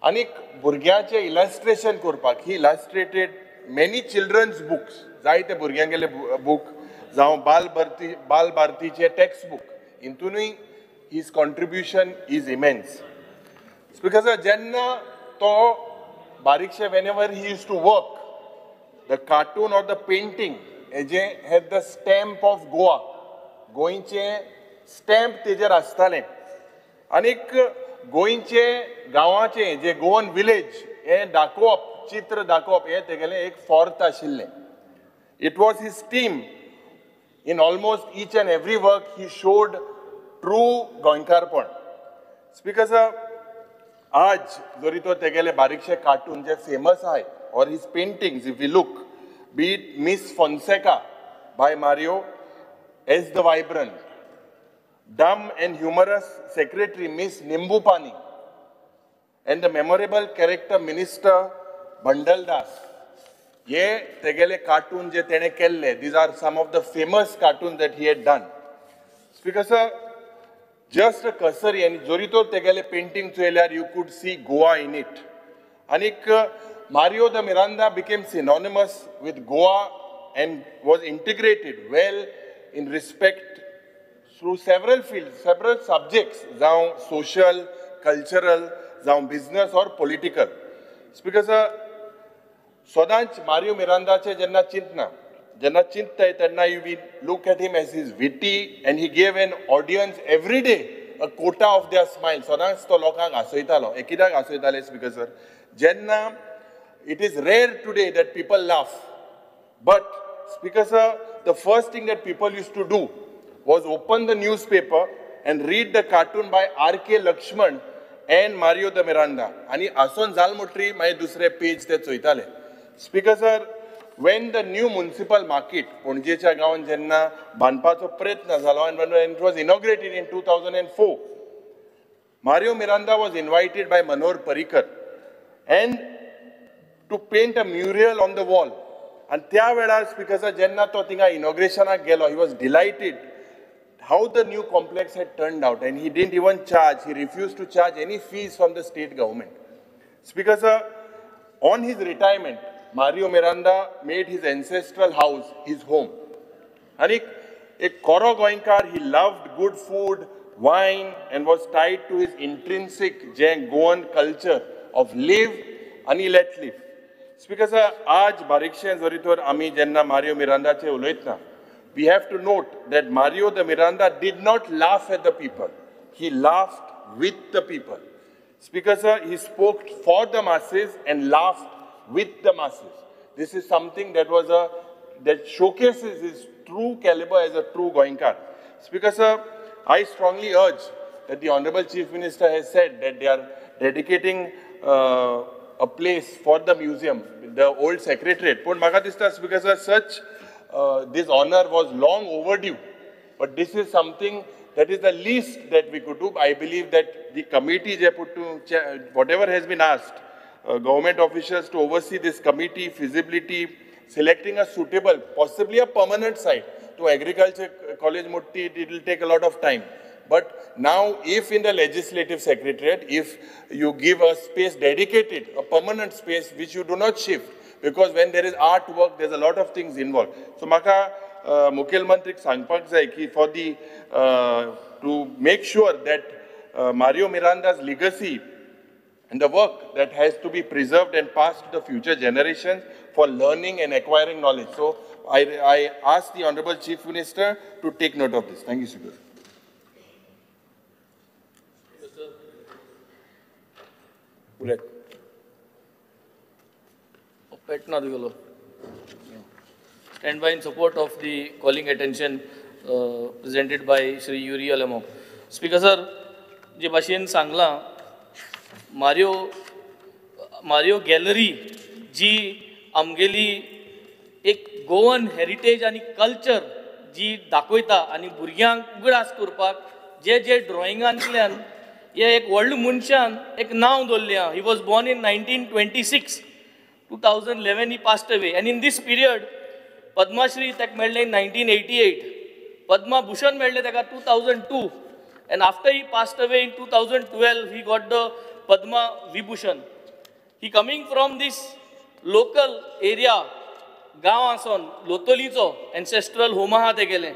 Anik burgyanche illustration korpak, he illustrated many children's books, जायते भुरग्यांगेले book, जावं बाल भारतीचे text book, हितूनय his contribution is immense. Speaker sir, जेन्ना तो बारीकशे whenever he used to work, the cartoon or the painting हेजें had the stamp of Goa, गोंयचें stamp तेजेर आसतालें. आनीक गोंयचे गांवाचें जे गोवन विलेज हें दाखोवप, चित्र दाखोवप हें तेगेलें एक फॉर्त आशिल्लें. It was his team. In almost each and every work he showed true गोंयकारपण. Speaker sir, आज जरी तो तेगेले बारीकशे कार्टून जे फेमस आहाय or his paintings, if we look, be it Miss Fonseca by Mario as the vibrant, dumb and humorous secretary Miss Nimbupani, and the memorable character Minister Bhandaldas, हे तेगेले cartoon जे तेणे केल्ले, these are some of the famous cartoon that he had done. Speaker sir, just a cursory, आनी जरी तर तेगेले painting चोयल्यार you could see Goa in it. आनीक Mario de Miranda became synonymous with Goa and was integrated well in respect through several fields, several subjects, जावं social, cultural, जावं business or political. Speaker sir, सदांच मारियो मिरांदाचे जेन्ना चिंतना, जेन्ना चिंतताय तेन्ना you we look at him as his witty and he gave an audience every day a quota of their smile. सदांच तो लोकांक हांसयतालो. कित्याक हांसयताले स्पीकर सर? जेन्ना it is rare today that people laugh, but speaker sir, the first thing that people used to do was open the newspaper and read the cartoon by R.K. Lakshman and Mario de Miranda. आनी आसोन जाल म्हणटरी मागीर दुसरे पेज ते चोयताले. Speaker sir, when the new municipal market पणजेच्या गांवान जेन्ना बांदपाचो प्रयत्न जालो and when it was inaugurated in 2004, Mario Miranda was invited by Manohar Parrikar and to paint a mural on the wall. आनी त्या वेळार स्पीकर सर, जेन्ना तो थिंगा इनॉग्रेशनाक गेलो, he was delighted how the new complex had turned out, and he didn't even charge, he refused to charge any fees from the state government. Speaker sir, on his retirement, Mario Miranda made his ancestral house his home. And a Koro Goenkar, he loved good food, wine, and was tied to his intrinsic Goan culture of live and let live. Speaker sir, aaj barikshe jari tor ami jenna Mario Miranda che uloitna, we have to note that Mario de Miranda did not laugh at the people. He laughed with the people. Speaker sir, he spoke for the masses and laughed with the masses. This is something that was that showcases his true caliber as a true Goenkar. Speaker sir, I strongly urge that the Honorable Chief Minister has said that they are dedicating a place for the museum, the old secretariat. Pun maka dista, Speaker sir, such this honor was long overdue, but this is something that is the least that we could do. I believe that the committee, to whatever has been asked, government officials to oversee this committee, feasibility, selecting a suitable, possibly a permanent site. To Agriculture College Mutti, it will take a lot of time. But now, if in the legislative secretariat, if you give a space dedicated, a permanent space which you do not shift, because when there is artwork, there's a lot of things involved. So, maka Mukhel Mantrik sangpak jai ki for the to make sure that Mario Miranda's legacy and the work that has to be preserved and passed to the future generations for learning and acquiring knowledge. So, I ask the Honorable Chief Minister to take note of this. Thank you, Sir. Stand by in support of the calling attention presented by Shri Yuri Alemao. Speaker sir, जे भाशेन सांगलां Mario gallery जी आमगेली एक Goan heritage आनी culture जी दाखयता आनी भुरग्यांक उगडास करपाक जे जे ड्रॉइंगांतल्यान हे एक व्हडल्या मनशान एक नांव दवरलें आहा. He was born in 1926, 2011 he passed away, and in this period Padmashri ताका मेळ्ळें इन 1988, पद्मा भूषण मेळ्ळें ताका 2002, and after he passed away in 2012 he got the Padma Vibhushan. He coming from this local area, गांव आसोन लोतोलीचो एन्सेस्ट्रल होम आहा तेगेलें.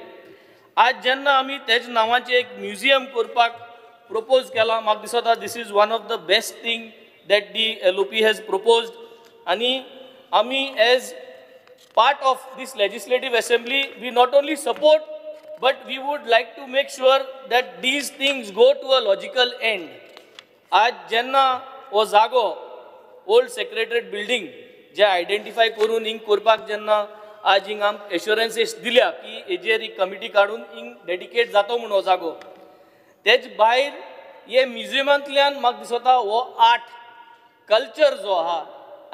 आज जेन्ना आमी तेज नांवाचें एक म्युझियम करपाक प्रपोज केलां, म्हाका दिसता this is one of the best thing that the LOP has proposed. आनी आमी as part of this legislative assembly we not only support but we would like to make sure that these things go to a logical end. आज जेन्ना हो जागो old secretariat building जे identify करून हिंग करपाक जेन्ना आज हिंग आमकां एश्योरन्सीस दिल्या की हेजेर एक कमिटी काडून हिंग डेडिकेट जातो म्हूण हो जागो, तेज भायर हे म्युझियमांतल्यान म्हाका दिसता हो आर्ट कल्चर जो आहा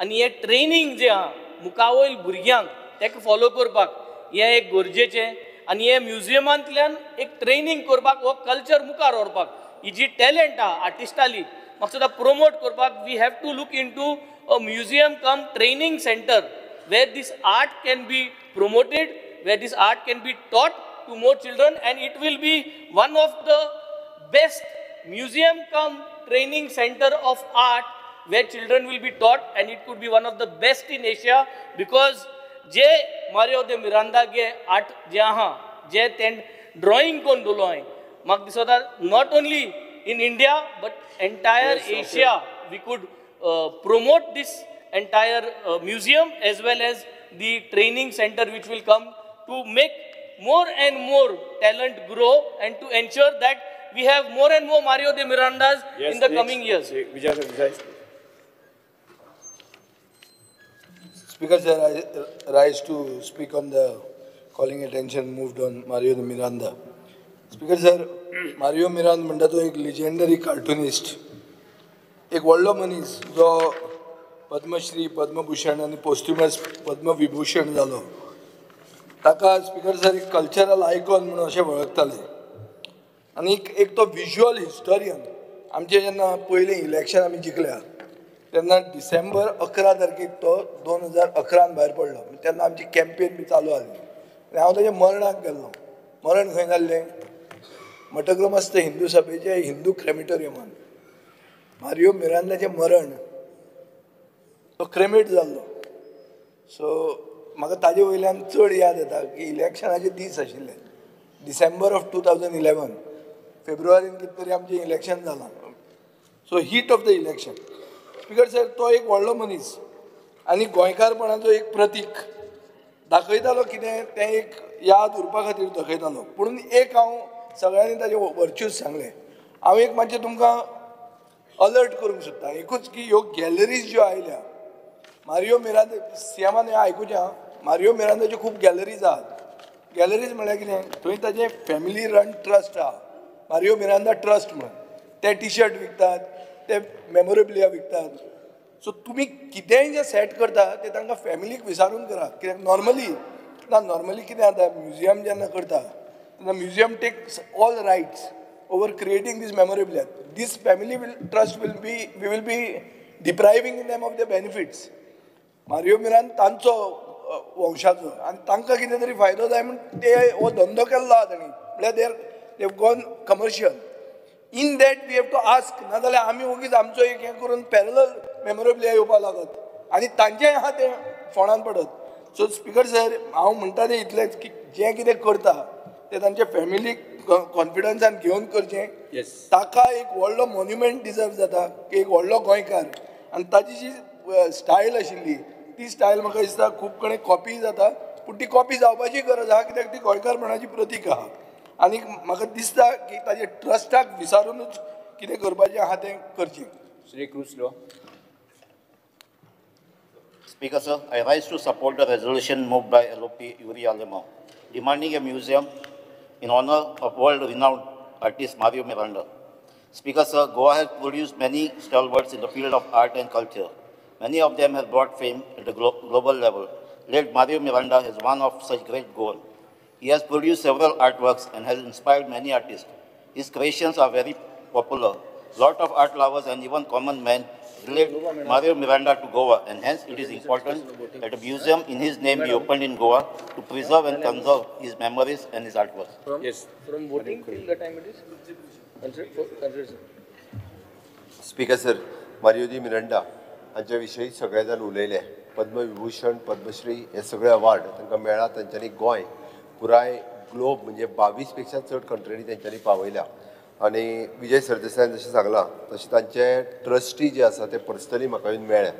आनी हे ट्रेनींग जें आहा मुखावयल भुरग्यांक तेका फॉलो करपाक हें एक गरजेचें. आनी हे म्युझियमांतल्यान एक ट्रेनींग करपाक हो कल्चर मुखार व्हरपाक ही जी टॅलंट आहा आर्टिस्टाली म्हाका दिसता प्रोमोट करपाक we have to look into a museum cum training center where this art can be promoted, where this art can be taught to more children, and it will be one of the best museum cum training center of art where children will be taught, and it could be one of the best in Asia because जे मारियो दे मिरांदा गे art जे आहा जे तें drawing कोण दवरलो हांवें, म्हाका दिसता not only in India but entire Asia we could promote this entire museum as well as the training center which will come to make more and more talent grow and to ensure that we have more and more Mario de Mirandas in the coming years. Speaker sir, I rise to speak on the calling attention moved on Mario de Miranda. Speaker sir, Mario Miranda म्हणटा तो एक legendary cartoonist, एक व्हडलो मनीस जो पद्मश्री, पद्मभूषण आनी पोस्ट्युमस पद्मविभूषण जालो. ताका स्पीकर सर एक कल्चरल आयकॉन म्हणून अशें वळखताले आनी एक तो विज्युअल हिस्टोरियन. आमचें जेन्ना पयलें इलेक्शन आमी जिखल्या तेन्ना डिसेंबर 11 तारखेक तो 2011 भायर पडलो. तेन्ना आमची कॅम्पेन बी चालू आसली आनी हांव ताच्या मरणाक गेल्लो. मरण खंय जाल्लें? मठग्रमस्थ हिंदू सभेचे हिंदू क्रेमिटोरियमान मारियो मिरांदाचें मरण, तो क्रेमेट जाल्लो. सो म्हाका ताजे वयल्यान चड याद येता की इलेक्शनाचे दीस आशिल्ले डिसेंबर ऑफ 2011, फेब्रुवारीन कितें तरी आमचें इलेक्शन जालां. So heat of the election. Speaker sir, तो एक व्हडलो मनीस आनी गोंयकारपणाचो एक प्रतीक दाखयतालो. कितें तें एक याद उरपा खातीर दाखयतालो. पूण एक हांव सगळ्यांनी ताजे वर्च्यूज सांगले, हांव एक मातशें तुमकां अलर्ट करूंक सोदता एकूच की ह्यो गॅलरीज ज्यो आयल्या मारियो मिरांदा, सीएमान हें आयकुचें आं, मारियो मिरांदाच्यो खूब गॅलरीज आहात. गॅलरीज म्हळ्यार कितें, थंय ताजें फॅमिली रन ट्रस्ट आहा, मारियो मिरांदा ट्रस्ट म्हणून. ते टी शर्ट विकतात, ते मेमोरेबिलिया विकतात. सो तुमी कितेंय जें सेट करता तें तांकां फॅमिलीक विचारून करा. कित्याक नॉर्मली ना, नॉर्मली कितें जाता, म्युझियम जेन्ना करता तेन्ना museum takes all rights over creating this memorabilia. This family will trust will be, we will be depriving them of the benefits. Mario Miranda तांचो वंशाचो आनी तांकां कितें तरी फायदो जाय म्हूण ते हो धंदो केल्लो आहा तांणी. म्हळ्यार they have gone commercial. In that we have to ask, नाजाल्यार आमी ओगीच आमचो एक हें करून पॅरलल मेमोरेबिलिया येवपाक लागत आनी तांचेंय आहा तें फोंडान पडत. सो स्पीकर सर, हांव म्हणटा तें इतलेंच की जें कितें करता तें तांच्या फॅमिलीक कॉन्फिडन्सान घेवन करचें. ताका एक व्हडलो मोन्युमेंट डिजर्व जाता की एक व्हडलो गोंयकार आनी ताजी जी स्टायल आशिल्ली ती स्टायल म्हाका दिसता खूब कडेन कॉपी जाता, पूण ती कॉपी जावपाची गरज आहा कित्याक ती गोंयकारपणाची प्रतीक आहा. आनी म्हाका दिसता की ताजे ट्रस्टाक विचारूनच कितें करपाचें आहा तें करचें. Shri Cruz Silva. Speaker sir, I rise to support the resolution moved by LOP Yuri Alemao, demanding a museum in honor of world-renowned artist Mario Miranda. Speaker sir, Goa has produced many stalwarts in the field of art and culture. Many of them have brought fame at the global level. Late Mario Miranda is one of such great Goan. He has produced several artworks and has inspired many artists. His creations are very popular. Lot of art lovers and even common men relate Mario Miranda to Goa, and hence it is important that a museum in his name be opened in Goa to preserve and conserve his memories and his artworks. Yes. From voting till the time it is considered. Speaker sir, Mario de Miranda हांच्या विशीं सगळे जाण उलयले. पद्मविभूषण, पद्मश्री हे सगळे award तांकां मेळ्ळा. तांच्यांनी गोंय पुराय ग्लोब म्हणजे 22 पेक्षा चड कंट्रींनी तांच्यांनी पावयल्या. आनी विजय सरदेसायान जशें सांगलां तशें तांचे ट्रस्टी जे आसा ते पर्सनली म्हाका येवन मेळ्ळे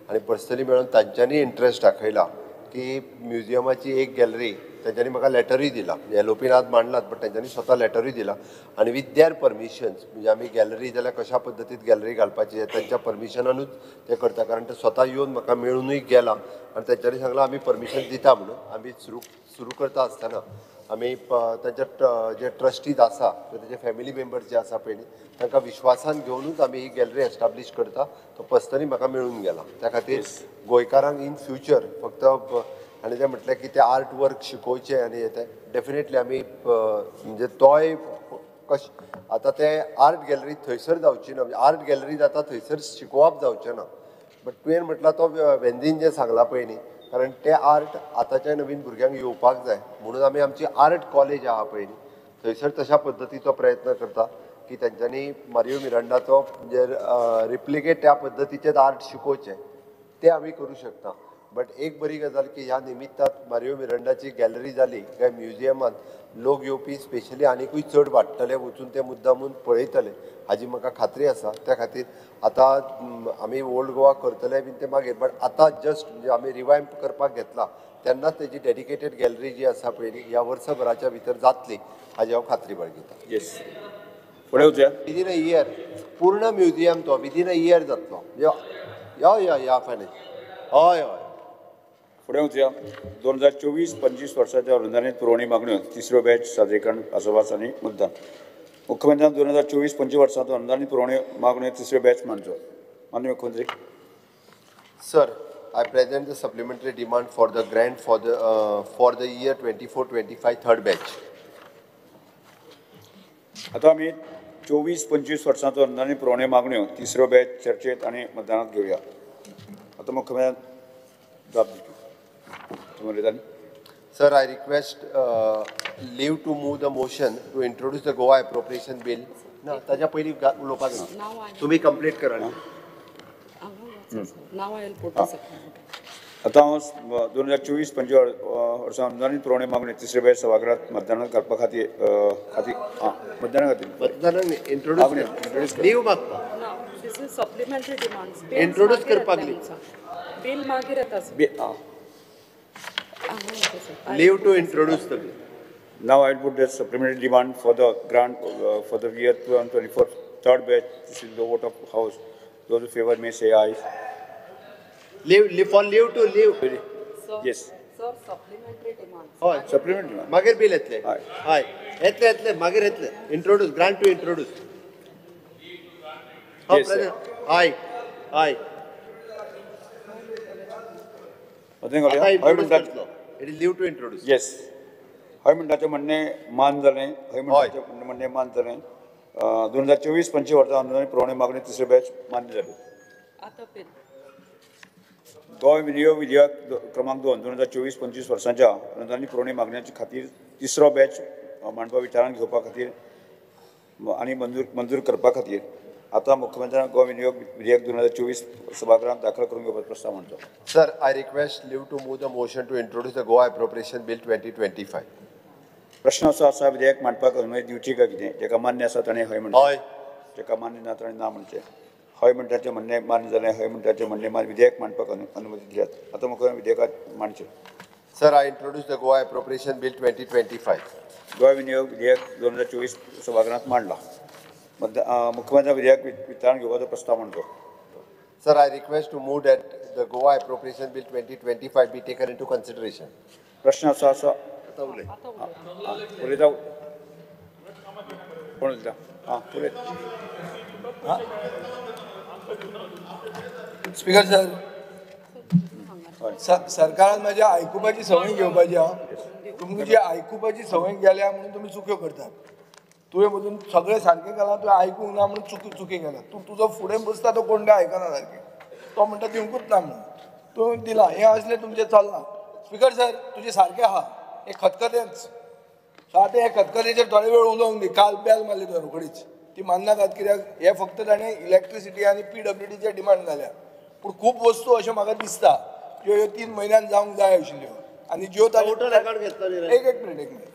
आनी पर्सनली मेळून तांच्यांनी इंट्रस्ट दाखयला की म्युजियमाची एक गॅलरी तांच्यांनी म्हाका लेटरूय दिला. एल.ओ.पीन आज मांडलात बट तांच्यांनी स्वता लेटरूय दिला आनी विथ there permissions म्हणजे आमी गॅलरी जाल्यार कशा पद्दतीन गॅलरी घालपाची तांच्या परमिशनानूच ते करता, कारण ते स्वता येवन म्हाका मेळुनूय गेला आनी तांच्यांनी सांगलां आमी परमिशन दिता म्हणून. आमी सुरू करता आसतना आमी तांच्या जे ट्रस्टीज आसा तांचे फॅमिली मेंबर्स जे आसा पळय न्ही तांकां विश्वासान घेवनूच आमी ही गॅलरी एस्टाब्लीश करता. तो पर्सनली म्हाका मेळून गेला. त्या खातीर गोंयकारांक इन फ्युचर फक्त आनी ते म्हटलें की ते आर्ट वर्क शिकोवचें आनी हें तें डेफिनेटली आमी म्हणजे तोय कश आतां ते आर्ट गॅलरी थंयसर जावची ना, म्हणजे आर्ट गॅलरी जाता थंयसर शिकोवप जावचें ना. बट तुवें म्हटलां तो वेंदीन जें सांगलां पळय न्ही, कारण ते आर्ट आतांच्या नवीन भुरग्यांक येवपाक जाय म्हणून आमी आमची आर्ट कॉलेज आहा पळय न्ही थंयसर तशा पद्दतीचो प्रयत्न करता की तांच्यांनी मारियो मिरांडाचो म्हणजे रिप्लिकेट त्या पद्दतीचेच आर्ट शिकोवचें, तें आमी करूं शकता. बट एक बरी गजाल की ह्या निमित्तान मारियो मिरांडाची गॅलरी जाली काय म्युजियमांत लोक येवपी स्पेशली आनिकूय चड वाडटले, वचून ते मुद्दामून पळयतले हाजी म्हाका खात्री आसा. त्या खातीर आतां आमी ओल्ड गोवा करतले बीन ते मागीर, बट आतां जस्ट म्हणजे आमी रिवायम्प करपाक घेतला तेन्नाच तेजी डेडिकेटेड गॅलरी जी आसा पळय न्ही ह्या वर्सभराच्या भितर जातली हाजी हांव खात्री बाळगितां. येस, फुडें वचुया. विदीन अ इयर पूर्ण म्युजियम तो विदीन अ इयर जातलो. या या या फायनान्स हय हय. फुडें वचुया. 2024-25 वर्साच्या अनुदानीत पुरवणी मागण्यो तिसरो बॅच सादरीकरण आसोबास आनी मतदान. मुख्यमंत्र्यान 2024-25 वर्सांत अनुदानीत पुरवणी मागण्यो तिसरो बॅच मांडचो. माननीय मुख्यमंत्री. Sir, I present the supplementary demand for the grant for the year 24-25 third batch. आतां आमी 24-25 वर्सांचो अनुदानीत पुरवणी मागण्यो तिसरो बॅच चर्चेत आनी मतदानात घेवया. आतां मुख्यमंत्र्यान जाप दिवची. Sir, I request leave to move the motion to introduce the Goa Appropriation Bill. ना ताज्या पयलीं उलोवपाक ना, तुमी कंप्लीट करा. आतां हांव 2024-25 वर्सां अनुदानीत पुरवणी मागणी तिसरे बॅच सभागृहात मतदानात घालपा खातीर खातीर मतदाना खातीर मतदानाक इंट्रोड्यूस लीव मागता, इंट्रोड्यूस करपाक बील मागीर येता. Leave to introduce the bill. Now I will put the supplementary demand for the grant for the year 2024 third batch. This is the vote of house. Those in favor may say aye. Leave for leave to leave. Sir, yes. Sir, supplementary demands. Hoy, supplementary demand. Magir bill etle. Aye. Aye. Etle etle magir etle. Introduce grant to introduce. Yes, sir. Aye. Aye. It is leave to introduce. Yes. हय म्हणटाचें म्हणणें मान जालें. हय म्हणटाचें म्हणणें मान जालें. 2024-25 वर्सा अनुदान पुरवणी मागणी तिसरी बॅच मान्य जाली. गोंय विनियोग विधेयक क्रमांक 2 2024-25 वर्सांच्या अनुदान पुरवणी मागण्याचे खातीर तिसरो बॅच मांडपा विचारांत घेवपा खातीर आनी मंजूर करपा खातीर आतां मुख्यमंत्र्यान गोंय विनियोग विधेयक 2024 सभागृहात दाखल करून घेवपाचो प्रस्ताव मांडचो. Sir, I request leave to move the motion to introduce the Goa Appropriation Bill 2025. प्रश्न असो आसा, विधेयक मांडपाक अनुमती दिवची काय कितें? जेका मान्य आसा ताणें हय म्हणचें, हय. जेका मान्य ना ताणें ना म्हणचें. हय म्हणटाचें म्हणणें मान्य जालें. हय म्हणटाचें म्हणणें मान्य. विधेयक मांडपाक अनुमती दिल्यात. आतां मुख्यमंत्री विधेयकाक मांडचें. Sir, I introduce the Goa Appropriation Bill 2025. Goa विनियोग विधेयक 2024 सभागृहात मांडला. मुख्यमंत्री विधेयक विचारांत घेवपाचो प्रस्ताव मांडचो. Sir, I request to move that the Goa Appropriation Bill 2025 be taken into consideration. प्रश्न असो आसा, उलयता. कोण उलयता? आं उलय. स्पीकर सर, सरकारान म्हाज्या आयकुपाची संवय घेवपाची आहा. तुमकां जी आयकुपाची संवय गेल्या म्हणून तुमी चुक्यो करतात. तुवें मदून सगळें सारकें केलां, तुवें आयकूंक ना म्हणून चुकी केला. तूं तुजो फुडें बसता तो कोण आयकना सारकें, तो म्हणटा दिवंकूच ना म्हणून तुवें दिलां. हें असलें तुमचें चल्लां. स्पीकर सर, तुजें सारकें आहा, हें खतखतेंच. सो आतां हे खतखतेचेर थोडे वेळ उलोवंक दी. काल बेल मारली तुवें रोखडीच, ती मान्नाकात कित्याक हे फक्त ताणें इलेक्ट्रिसिटी आनी PWDचेर डिमांड घाल्या. पूण खूब वस्तू अश्यो म्हाका दिसता ज्यो ह्यो 3 म्हयन्यान जावंक जाय आशिल्ल्यो आनी ज्यो ताणें एक मिनट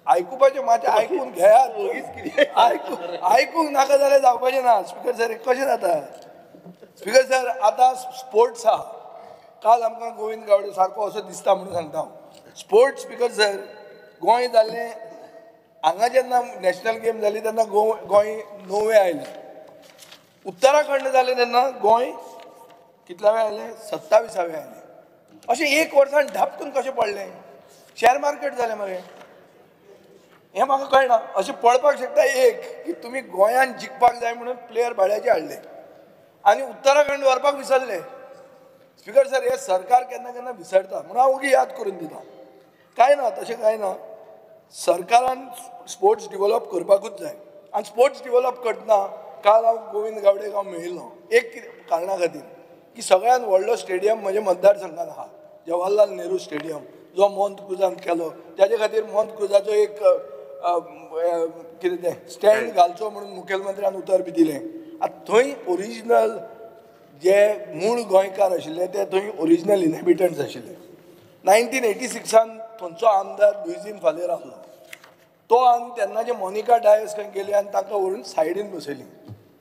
आयकुपाचें मातशें आयकून घेयात. आयकूंक नाका जाल्यार जावपाचें ना. स्पीकर सर, कशें जाता? स्पीकर सर, आतां स्पोर्ट्स आहा. काल आमकां गोविंद गावडे सारको असो दिसता म्हणून सांगता हांव. स्पोर्ट्स स्पीकर सर, गोंय जाल्लें हांगा जेन्ना नॅशनल गेम जाली तेन्ना गोंय 9वें आयलें. उत्तराखंड जालें तेन्ना गोंय कितल्यावें आयलें? 27वें आयलें. अशें एक वर्सान धापकून कशें पडलें? शेअर मार्केट जालें मरे. हें म्हाका कळना. अशें पळपाक शकता एक की तुमी गोंयान जिखपाक जाय म्हणून प्लेयर भाड्याचे हाडले आनी उत्तराखंड व्हरपाक विसरले. स्पीकर सर, हें सरकार केन्ना केन्ना विसरता म्हणून हांव ओगी याद करून दिता. कांय ना, तशें कांय ना. सरकारान स्पोर्ट्स डिवलप करपाकूच जाय. आनी स्पोर्ट्स डिवलप करतना काल हांव गोविंद गावडेक हांव मेळिल्लो एक कारणा खातीर की सगळ्यात व्हडलो स्टेडियम म्हज्या मतदारसंघात आहा, जवाहरलाल नेहरू स्टेडियम, जो मोंत क्रुजान केलो. ताजे खातीर मोंत क्रुजाचो एक कितें तें स्टँड घालचो म्हणून मुखेलमंत्र्यान उतर बी दिलें. आतां थंय ओरिजिनल जे मूळ गोंयकार आशिल्ले ते थंय ओरिजिनल इनहेबिटंट्स आशिल्ले. 1986 थंयचो आमदार लुइझीन फालेर आसलो. तो आनी तेन्नाचे मोनिका डायस खंय गेली आनी तांकां व्हरून सायडीन बसयली.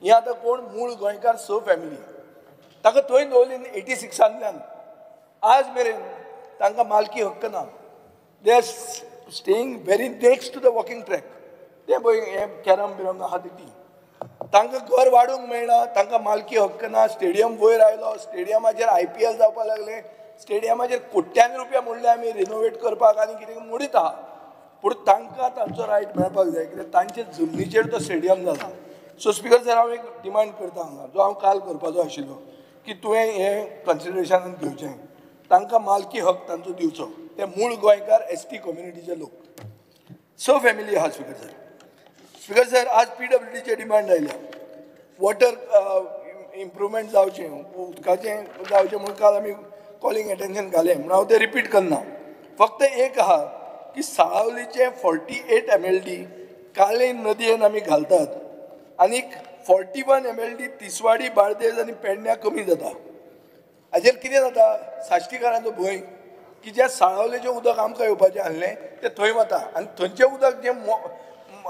हे आतां कोण मूळ गोंयकार 6 फॅमिली ताका थंय दवरली 86 आज मेरेन तांकां मालकी हक्क ना. They are staying very next to the walking track. ते पळय हें कॅरम बिरम आहा ती. तांकां घर वाडूंक मेळना, तांकां मालकी हक्क ना. स्टेडियम वयर आयलो, स्टेडियमाचेर IPL जावपाक लागलें, स्टेडियमाचेर कोट्यांनी रुपया मोडले आमी रिनोवेट करपाक आनी कितें मोडीत आहा. पूण तांकां तांचो रायट मेळपाक जाय कित्याक तांचे जमनीचेर तो स्टेडियम जाला. सो स्पीकर सर, हांव एक डिमांड करता हांगा, जो हांव काल करपाचो आशिल्लो, की तुवें हें कन्सिडरेशनान घेवचें. तांकां मालकी हक तांचो दिवचो. ते मूळ गोंयकार ST कम्युनिटीचे लोक, 6 फॅमिली आहा. स्पीकर सर, स्पीकर सर, आज PWDचे डिमांड आयल्या. वॉटर इम्प्रुवमेंट जावचें, उदकाचें जावचें म्हणून काल आमी कॉलिंग एटेन्शन घालें म्हणून हांव तें रिपीट करना. फक्त एक आहा की साळावलीचें 48 MLD काले नदयेन आमी घालतात आनी 41 MLD Tiswadi, Bardez आनी पेडण्या कमी जाता. हाजेर कितें जाता, साश्टीकारांचो भंय की ज्या साळावलेचें उदक आमकां येवपाचें आहलें तें थंय वता आनी थंयचें उदक जें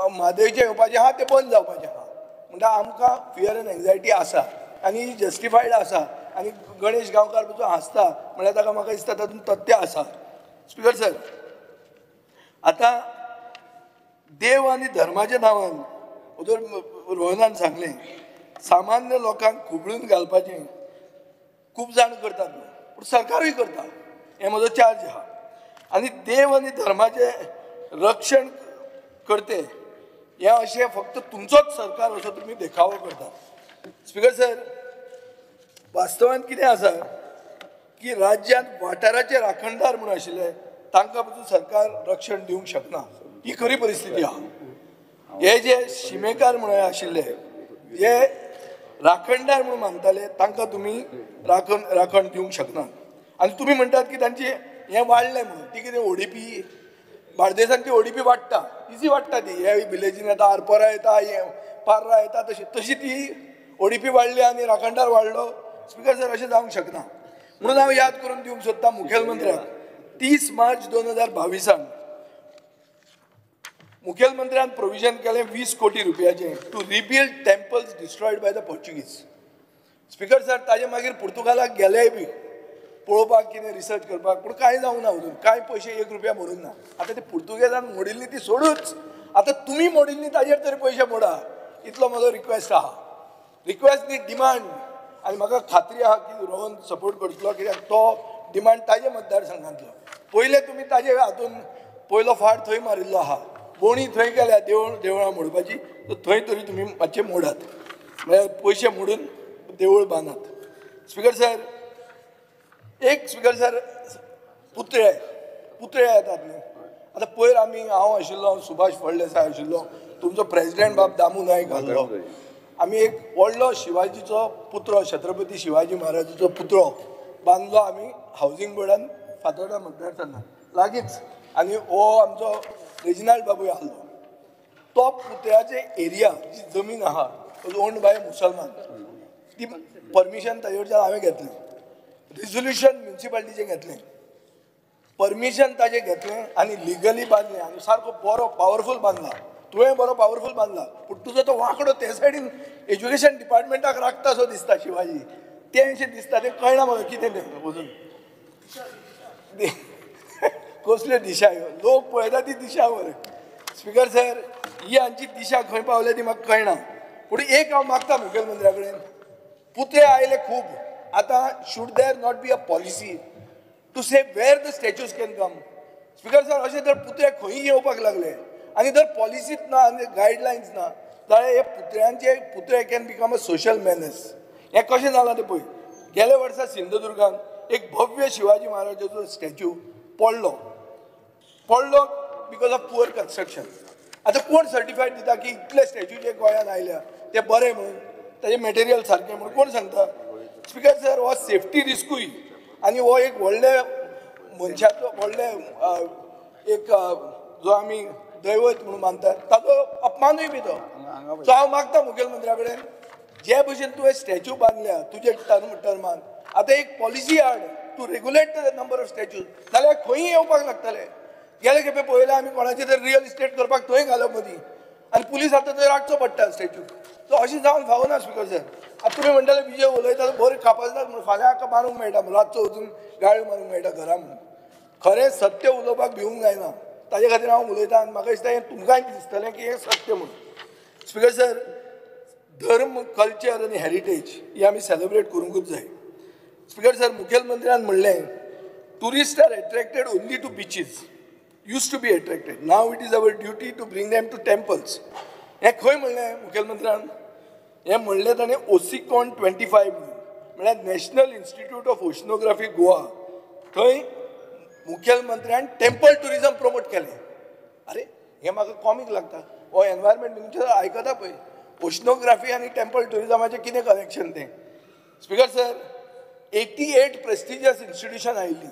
म्हादयचें येवपाचें आहा तें बंद जावपाचें आहा. म्हणटा आमकां फियर एंड एन्जायटी आसा आनी ही जस्टिफायड आसा. आनी गणेश गांवकार पसून हांसता म्हणल्यार ताका म्हाका दिसता तातूंत तथ्य आसा. स्पीकर सर, आतां देव आनी धर्माच्या नांवान वदोर रोहनान सांगलें, सामान्य लोकांक खुबळून घालपाचें खूब जाण करतात, पूण सरकारूय करता, हें म्हजो चार्ज आहा. आनी देव आनी धर्माचें रक्षण करते हें अशें फक्त तुमचोच सरकार असो तुमी देखावो करता. स्पीकर सर, वास्तवान कितें आसा की राज्यांत वाठाराचे राखणदार म्हणून आशिल्ले तांकां पसून सरकार रक्षण दिवंक शकना, ही खरी परिस्थिती आहा. हे जे शिमेकार म्हणून आशिल्ले, जे राखणदार म्हणून मानताले तांकां तुमी राखण दिवंक शकना. आनी तुमी म्हणटात की तांची हें वाडलें म्हणून, ती कितें ODP बार्देसांत ती ODP वाडटा, इजी वाडटा ती. ह्या विलेजीन येता, आरपोरा येता, हे पार्रा येता, तशी तशी ती ODP वाडली आनी राखणदार वाडलो. स्पीकर सर, अशें जावंक शकना. म्हणून हांव याद करून दिवंक सोदता मुखेलमंत्र्याक, 30 मार्च 2022 मुखेलमंत्र्यान प्रोविजन केलें 20 कोटी रुपयाचें to rebuild temples destroyed by the Portuguese. Speaker sir, ताजे मागीर पुर्तुगालाक गेलेय बी पळोवपाक, कितें रिसर्च करपाक, पूण कांय जावंक ना अजून, कांय पयशे 1 रुपया मोडूंक ना. आतां ते पुर्तुगेजान मोडिल्ली ती सोडूच, आतां तुमी मोडिल्ली ताजेर तरी पयशे मोडा, इतलो म्हजो रिक्वेस्ट आहा. रिक्वेस्ट न्ही, डिमांड. आनी म्हाका खात्री आहा की रोहन सपोर्ट करतलो, कित्याक तो डिमांड ताजे मतदारसंघांतलो. पयले तुमी ताजे हातून पयलो फाट थंय मारिल्लो आहा. बोणी थंय केल्या देवूळ देवळां मोडपाची, सो थंय तरी तुमी मातशें मोडात, म्हळ्यार पयशे मोडून देवूळ बांदात. स्पिकर सर, एक स्पिकर सर पुतळे पुतळे येतात न्हू. आतां पयर आमी, हांव आशिल्लो, सुभाष फळदेसाय आशिल्लो, तुमचो प्रेजिडेंट बाब दामू नायक आसलो, आमी एक व्हडलो शिवाजीचो पुतळो, छत्रपती शिवाजी महाराजाचो पुतळो बांदलो आमी हावजींग बोर्डान फातोर्डा मतदारसंघात लागींच. आनी हो आमचो रेजिनाल्ड बाबूय आसलो. तो पुतळ्याचे एरिया जी जमीन आहा ओन्ड बाय मुसलमान, ती परमिशन ताजे कडच्यान हांवें घेतलें, रिजोल्युशन म्युनिसिपालिटीचें घेतलें, परमिशन ताजें घेतलें आनी लिगली बांदलें. आनी सारको बरो पावरफूल बांदला, तुवें बरो पावरफूल बांदला, पूण तुजो तो वांकडो ते सायडीन एज्युकेशन डिपार्टमेंटाक राखता सो दिसता शिवाजी, तें अशें दिसता, तें कळना म्हाका कितें तें वचून कसल्यो दिशा ह्यो, लोक पळयता ती दिशा बरें. स्पिकर सर, ही हांची दिशा खंय पावल्या ती म्हाका कळना. पूण एक हांव मागता मुखेलमंत्र्या कडेन, पुतळे आयले खूब, आतां should there not be a policy to say where the statues can come? Speaker sir, अशें जर पुतळे खंय येवपाक लागले आनी जर पॉलिसीच ना आनी गायडलायन्स ना जाल्यार हे पुतळ्यांचे पुतळे can become a social menace. हें कशें जालां तें पळय, गेल्या वर्सा सिंधुदुर्गान एक भव्य शिवाजी महाराजाचो स्टॅच्यू पडलो, पडलो because of poor construction. आतां कोण सर्टिफायड दिता की इतले स्टॅच्यू जे गोंयांत आयल्या ते बरे म्हणून, ताजें मटेरियल सारकें म्हणून कोण सांगता? स्पिकर सर, हो सेफ्टी रिस्कूय आनी हो एक व्हडले मनशाचो व्हडले एक जो आमी दैवत म्हणून मानतात ताचो अपमानूय बी तो. सो हांव मागता मुखेलमंत्र्या कडेन, जे भशेन तुवें स्टॅच्यू बांदल्या तुजे टर्मान, आतां एक पॉलिसी हाड to regulate the number of statues, जाल्यार खंयी येवपाक लागतले. गेले खेपे पळयलें आमी कोणाचे तर रियल इस्टेट करपाक थंय घालप मदीं, आनी पुलीस आतां थंय राखचो पडटा स्टॅच्यू. सो अशें जावन फावना स्पिकर सर. आतां तुमी म्हणटाले विजय उलयता बरें कापासतात म्हणून, फाल्यां हाका मारूंक मेळटा, रातचो वचून गाळ्यो मारूंक मेळटा घरा म्हणून. खरें सत्य उलोवपाक भिवूंक जायना, ताजे खातीर हांव उलयतां आनी म्हाका दिसता हें तुमकांय दिसतलें की हें सत्य म्हणून. स्पिकर सर, धर्म, कल्चर आनी हेरिटेज ही आमी सेलिब्रेट करूंकूच जाय. स्पिकर सर, मुखेलमंत्र्यान म्हणलें tourist are attracted only to beaches, used to be attracted, now it is our duty to bring them to temples. हें खंय म्हणलें मुखेलमंत्र्यान? हें म्हणलें ताणें ओसिकॉन 25 म्हणून, म्हळ्यार National Institute of Oceanography Goa, थंय मुखेलमंत्र्यान टेम्पल ट्युरिजम प्रमोट केलें. अरे हें म्हाका कॉमीक लागता, हो एनवायरमेंट मिनिस्टर आयकता पळय, ओशनोग्राफी आनी टेम्पल ट्युरिजमाचें कितें कनेक्शन तें? स्पिकर सर, 88 प्रेस्टिजियस इन्स्टिट्युशन आयिल्लीं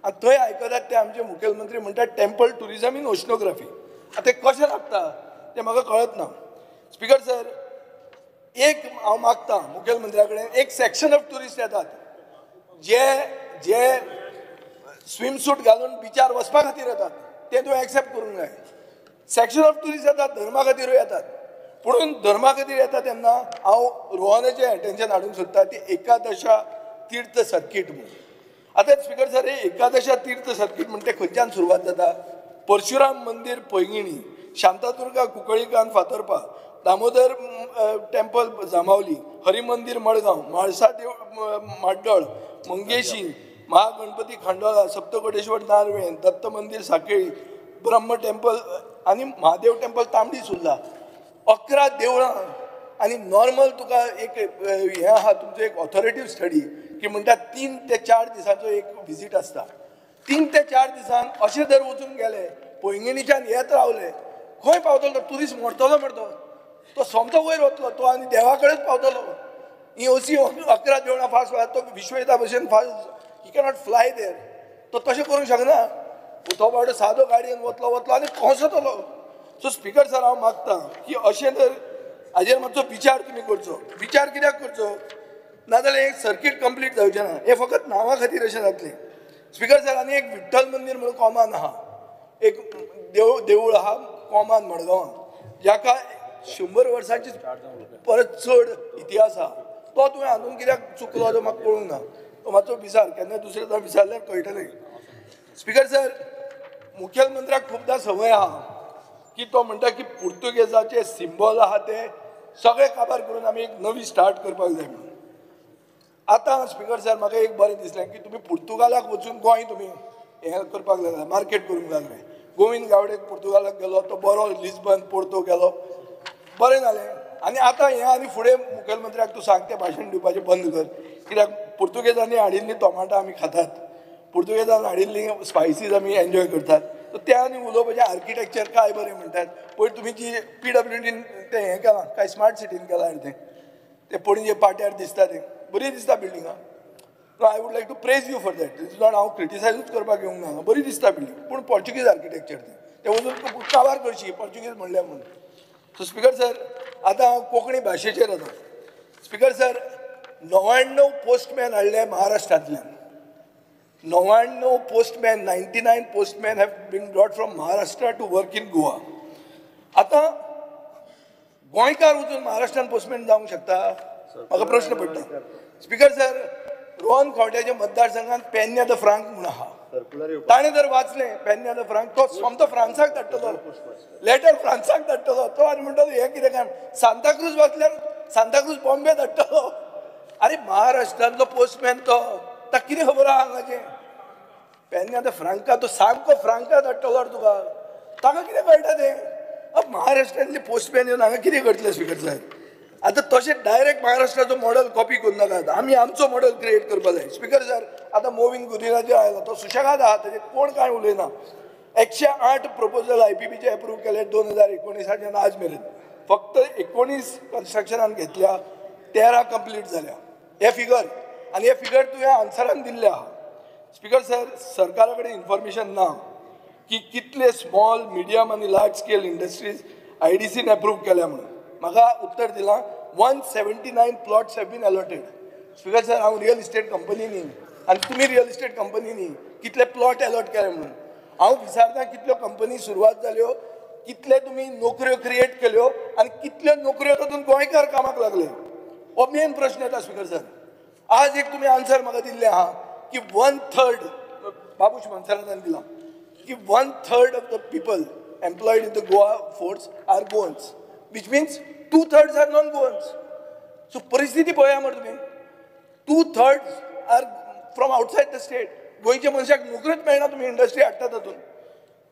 आनी थंय आयकतात ते आमचे मुखेलमंत्री म्हणटात टेम्पल ट्युरिजम इन ओशनोग्राफी. आतां तें कशें लागता तें म्हाका कळत ना. स्पिकर सर, एक हांव मागता मुखेलमंत्र्या कडेन, एक सेक्शन ऑफ ट्युरिस्ट येतात जे जे स्विम सूट घालून बिचार वचपा खातीर येतात, ते तुवें एक्सेप्ट करूंक जाय. सेक्शन ऑफ ट्युरिस्ट येतात धर्मा खातीरूय येतात, पुणून धर्मा खातीर येता तेन्ना हांव रोहनाचें एटेन्शन हाडूंक सोदता ती एकादशा तीर्थ सर्कीट म्हणून. आतां स्पिकर सर, हे एकादशा तीर्थ सर्कीट म्हणटा तें खंयच्यान सुरवात जाता? परशुराम मंदीर पैंगिणी, शांतादुर्गा कुंकळीकान फातर्पा, दामोदर टेम्पल जांबावली, हरिमंदीर मडगांव, म्हाळसा देव माड्डळ, मंगेशी, महागणपती खांडोळा, सप्तकोटेश्वर नार्वें, दत्त मंदीर साखळी, ब्रह्म टेम्पल आनी महादेव टेम्पल तांबडी सुर्ला. 11 देवळां आनी नॉर्मल तुका एक हें आहा तुमचो एक ऑथोरिटीव स्टडी की म्हणटा 3 ते 4 दिसांचो एक विजीट आसता. 3 ते 4 दिसान अशें जर वचून गेले, पैंगिणीच्यान येत रावले, खंय पावतलो तो ट्युरिस्ट? मरतलो मरतो तो, सोमतो वयर वतलो तो आनी देवा कडेच पावतलो. ही अशी 11 देवळां फास्ट, तो विश्वजिता भशेन fast he cannot fly there, तो तशें करूंक शकना. तो बाबडो सादो गाडयेन वतलो वतलो आनी कोसतलो. सो स्पिकर सर, हांव मागता की अशें जर हाजेर मातसो विचार तुमी करचो. विचार कित्याक करचो? नाजाल्यार एक सर्कीट कंप्लीट जावचें ना, हें फकत नांवा खातीर अशें जातलें. स्पिकर सर, आनी एक विठ्ठल मंदीर म्हणून कोमान आहा, एक देवूळ आहा कोमान मडगांवां, जाका 100 वर्सांची परत चड इतिहास आहा. तो तुवें हातून कित्याक चुकलो तो म्हाका कळूंक ना, तो मातसो विचार, केन्ना दुसरे जाण विचारल्यार कळटलें. स्पिकर सर, मुखेलमंत्र्याक खुबदां संवय आहा की तो म्हणटा की पुर्तुगेजाचे सिंबॉल आहा ते सगळे काबार करून आमी एक नवी स्टार्ट करपाक जाय म्हणून. आतां स्पिकर सर, म्हाका एक बरें दिसलें की तुमी पुर्तुगालाक वचून गोंय तुमी हें करपाक लागला, मार्केट करूंक लागले. गोविंद गावडे पुर्तुगालाक गेलो, तो बरो लिस्बन पोर्तो गेलो, बरें जालें. आनी आतां हें आनी फुडें मुखेलमंत्र्याक तूं सांग तें भाशण दिवपाचें बंद कर, कित्याक पुर्तुगेजांनी हाडिल्लीं टोमाटां आमी खातात, पुर्तुगेजान हाडिल्लीं स्पायसीस आमी एन्जॉय करतात. सो तें आनी उलोवपाचें आर्किटेक्चर काय बरें म्हणटात. पयर तुमी जी PWDन तें हें केलां काय स्मार्ट सिटीन केलां तें तें पणजे पाट्यार दिसता तें बरी दिसता बिल्डिंगां. I would like to praise you for that. It's not हांव क्रिटिसायजूच करपाक येवंक ना, बरी दिसता बिल्डींग, पूण पोर्चुगीज आर्किटेक्चर तें तें वचून काबार करशी पोर्चुगीज म्हणल्यार म्हणून. सो स्पीकर सर आतां हांव कोंकणी भाशेचेर येता. स्पीकर सर 99 पोस्टमॅन हाडले महाराष्ट्रांतल्यान. 99 postman, 99 postman have been brought from Maharashtra to work in Goa. आतां गोंयकार वचून महाराष्ट्रान पोस्टमॅन जावंक शकता? म्हाका प्रश्न पडटा. स्पीकर सर रोहन खंवट्याच्या मतदारसंघात पेन्या the Frank म्हूण आहा, ताणें जर वाचलें पेन्या the Frank, तो सोमतो फ्रांसाक धाडटलो, लेटर फ्रांसाक धाडटलो तो, आनी म्हणटलो हें कितें काय. सांताक्रूज वाचल्यार सांताक्रूज बॉम्बे धाडटलो. आरे महाराष्ट्रांतलो पोस्टमॅन तो, ताका कितें खबर आहा हांगाचें? पेन्या the Franca तो सामको फ्रांका धाडटलो तुका, ताका कितें कळटा तें? महाराष्ट्रांतले पोस्टमॅन येवन हांगा कितें करतले स्पीकर साहेब? आतां तशें डायरेक्ट महाराष्ट्राचो मॉडल कॉपी करूं नाकात, आमी आमचो मॉडल क्रिएट करपाक जाय. स्पीकर सर आतां मोविन गुदिनाचेर आयलो, तो सुशेगाद आहा, ताजेर कोण कांय उलयना. 108 प्रपोजल IPBचे एप्रूव केले 2019 आज मेरेन. फक्त 19 कन्स्ट्रक्शनान घेतल्या, 13 कंप्लीट जाल्या. हे फिगर आनी हे फिगर तुवें आन्सरान दिल्ले आहा. स्पीकर सर सरकारा कडेन इन्फॉर्मेशन ना की कितले स्मॉल, मिडियम आनी लार्ज स्केल इंडस्ट्रीज IDCन एप्रूव केल्या म्हणून. म्हाका उत्तर दिलां 179 plots have been allotted. Speaker sir हांव रियल इस्टेट कंपनी न्ही आनी तुमी रियल इस्टेट कंपनी न्ही, कितले प्लॉट अलॉट केले म्हणून हांव विचारता. कितल्यो कंपनी सुरवात जाल्यो, कितले तुमी नोकऱ्यो क्रिएट केल्यो आनी कितल्यो नोकऱ्यो तातूंत गोंयकार कामाक लागले, हो मेन प्रश्न येता. स्पीकर सर आज एक तुमी आन्सर म्हाका दिल्लें आहा की 1/3 बाबूश मनसरातान दिलां की 1/3 of the people employed in the Goa force are Goans, which means 2/3 are non Goans. So परिस्थिती पळया मरे तुमी, 2/3 are from outside the state. गोंयच्या मनशाक नोकरीच मेळना, तुमी इंडस्ट्री हाडटा तातूंत.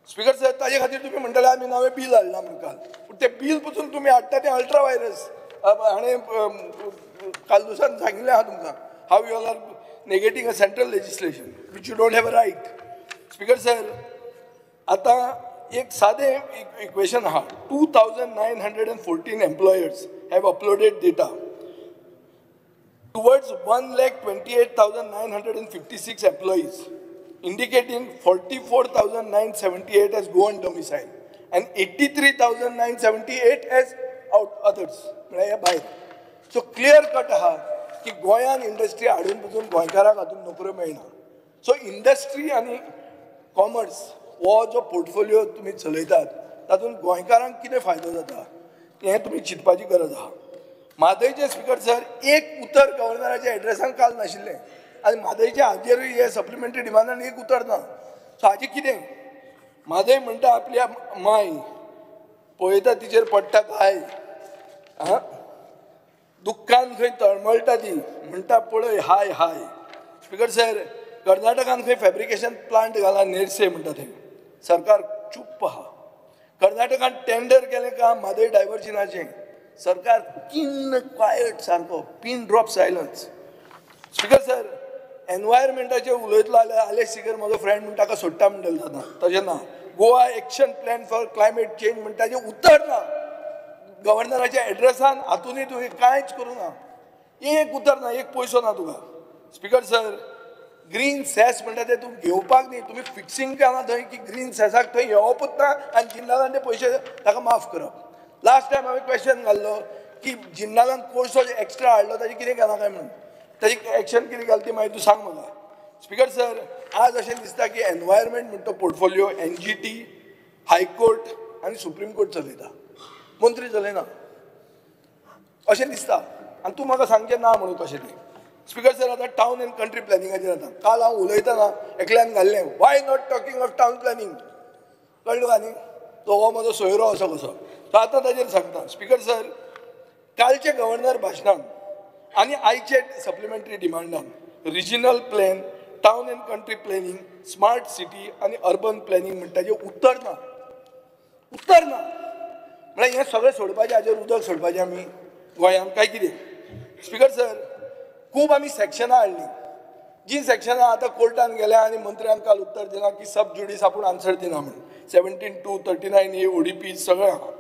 स्पीकर सर ताजे खातीर तुमी म्हणटले आमी नवें बील हाडलां म्हणून काल, पूण तें बील पसून तुमी हाडटा तें अल्ट्रा व्हायरस. हाणें कालदुसान सांगिल्लें आहा तुमकां, how you all are negating a central legislation which you don't have a right. Speaker sir आतां एक सादें इक्वेशन आहा. 2914 employers have uploaded data towards 1,28,956 employees, indicating 44,978 as Goan domicile and 83,978 as out others, म्हळ्यार भायर. So clear cut आहा की गोंयान industry हाडून पसून गोंयकाराक हातून नोकऱ्यो मेळना. सो इंडस्ट्री आनी कॉमर्स हो जो पोर्टफोलियो तुमी चलयतात तातूंत गोंयकारांक कितें फायदो जाता हें तुमी चिंतपाची गरज आहा. म्हादयचें स्पीकर सर एक उतर गव्हर्नराच्या एड्रेसान काल नाशिल्लें आनी म्हादयच्या हाजेरूय हे सप्लिमेंटरी डिमांडान एक उतर ना. सो हाजें कितें? म्हादय म्हणटा आपल्या माय पळयता तिचेर पडटा घाय, आं दुख्खान खंय तळमळटा ती म्हणटा पळय हाय हाय. स्पीकर सर कर्नाटकान खंय फेब्रिकेशन प्लांट घाला नेरसे म्हणटा थंय, सरकार चूप आहा. कर्नाटकान टेंडर केलें काम म्हादय डायवर्जनाचें, सरकार किन्न क्वायट सारको, pin drop silence. Speaker sir एनवायरमेंटाचेर उलयतलो जाल्यार आलेक्स सिगर म्हजो फ्रेंड म्हण ताका सोडटा म्हणटलें जाता, तशें ना. Goa action plan for climate change म्हणटा ताजें उतर ना गव्हर्नराच्या एड्रेसान, हातूनय तुवें कांयच करूं ना, एक उतर ना, एक पयसो ना तुका. स्पीकर सर ग्रीन सेस म्हणटा तें तूं घेवपाक न्ही, तुमी फिक्सिंग केलां थंय की ग्रीन सेसाक थंय येवपूच ना आनी जिंदालान ते पयशे ताका माफ करप. लास्ट टायम हांवें क्वेश्चन घाल्लो की जिंदालान कोळसो एक्स्ट्रा हाडलो ताजें कितें केलां काय म्हणून, ताजी एक्शन कितें केलां ती मागीर तूं सांग म्हाका. स्पीकर सर आज अशें दिसता की एनवायरमेंट म्हणटा पोर्टफोलियो NGT, high court आनी सुप्रीम कोर्ट चलयता, मंत्री चलयना अशें दिसता. आनी तूं म्हाका सांगचें ना म्हणून तशें तें. स्पीकर सर आतां टावन एंड कंट्री प्लॅनिंगाचेर जाता. काल हांव उलयतना एकल्यान घाल्लें why not talking of town planning, कळ्ळें तुका न्ही? तो हो म्हजो सोयरो असो कसो. सो आतां ताजेर सांगता. स्पीकर सर कालचे गव्हर्नर भाशणान आनी आयचे सप्लिमेंटरी डिमांडान regional plan town and country planning, smart city आनी अर्बन प्लॅनिंग म्हणटा जें उत्तर ना, उत्तर ना. म्हळ्यार हें सगळें सोडपाचें, हाजेर उदक सोडपाचें आमी गोंयांत काय कितें? स्पिकर सर, खूब आमी सॅक्शनां हाडलीं, जी सॅक्शनां आतां कोर्टान गेल्या आनी मंत्र्यान काल उत्तर दिलां की सब ज्युडीस आपूण आन्सर दिना म्हणून. 17(2), 39A, ODP सगळें आहा.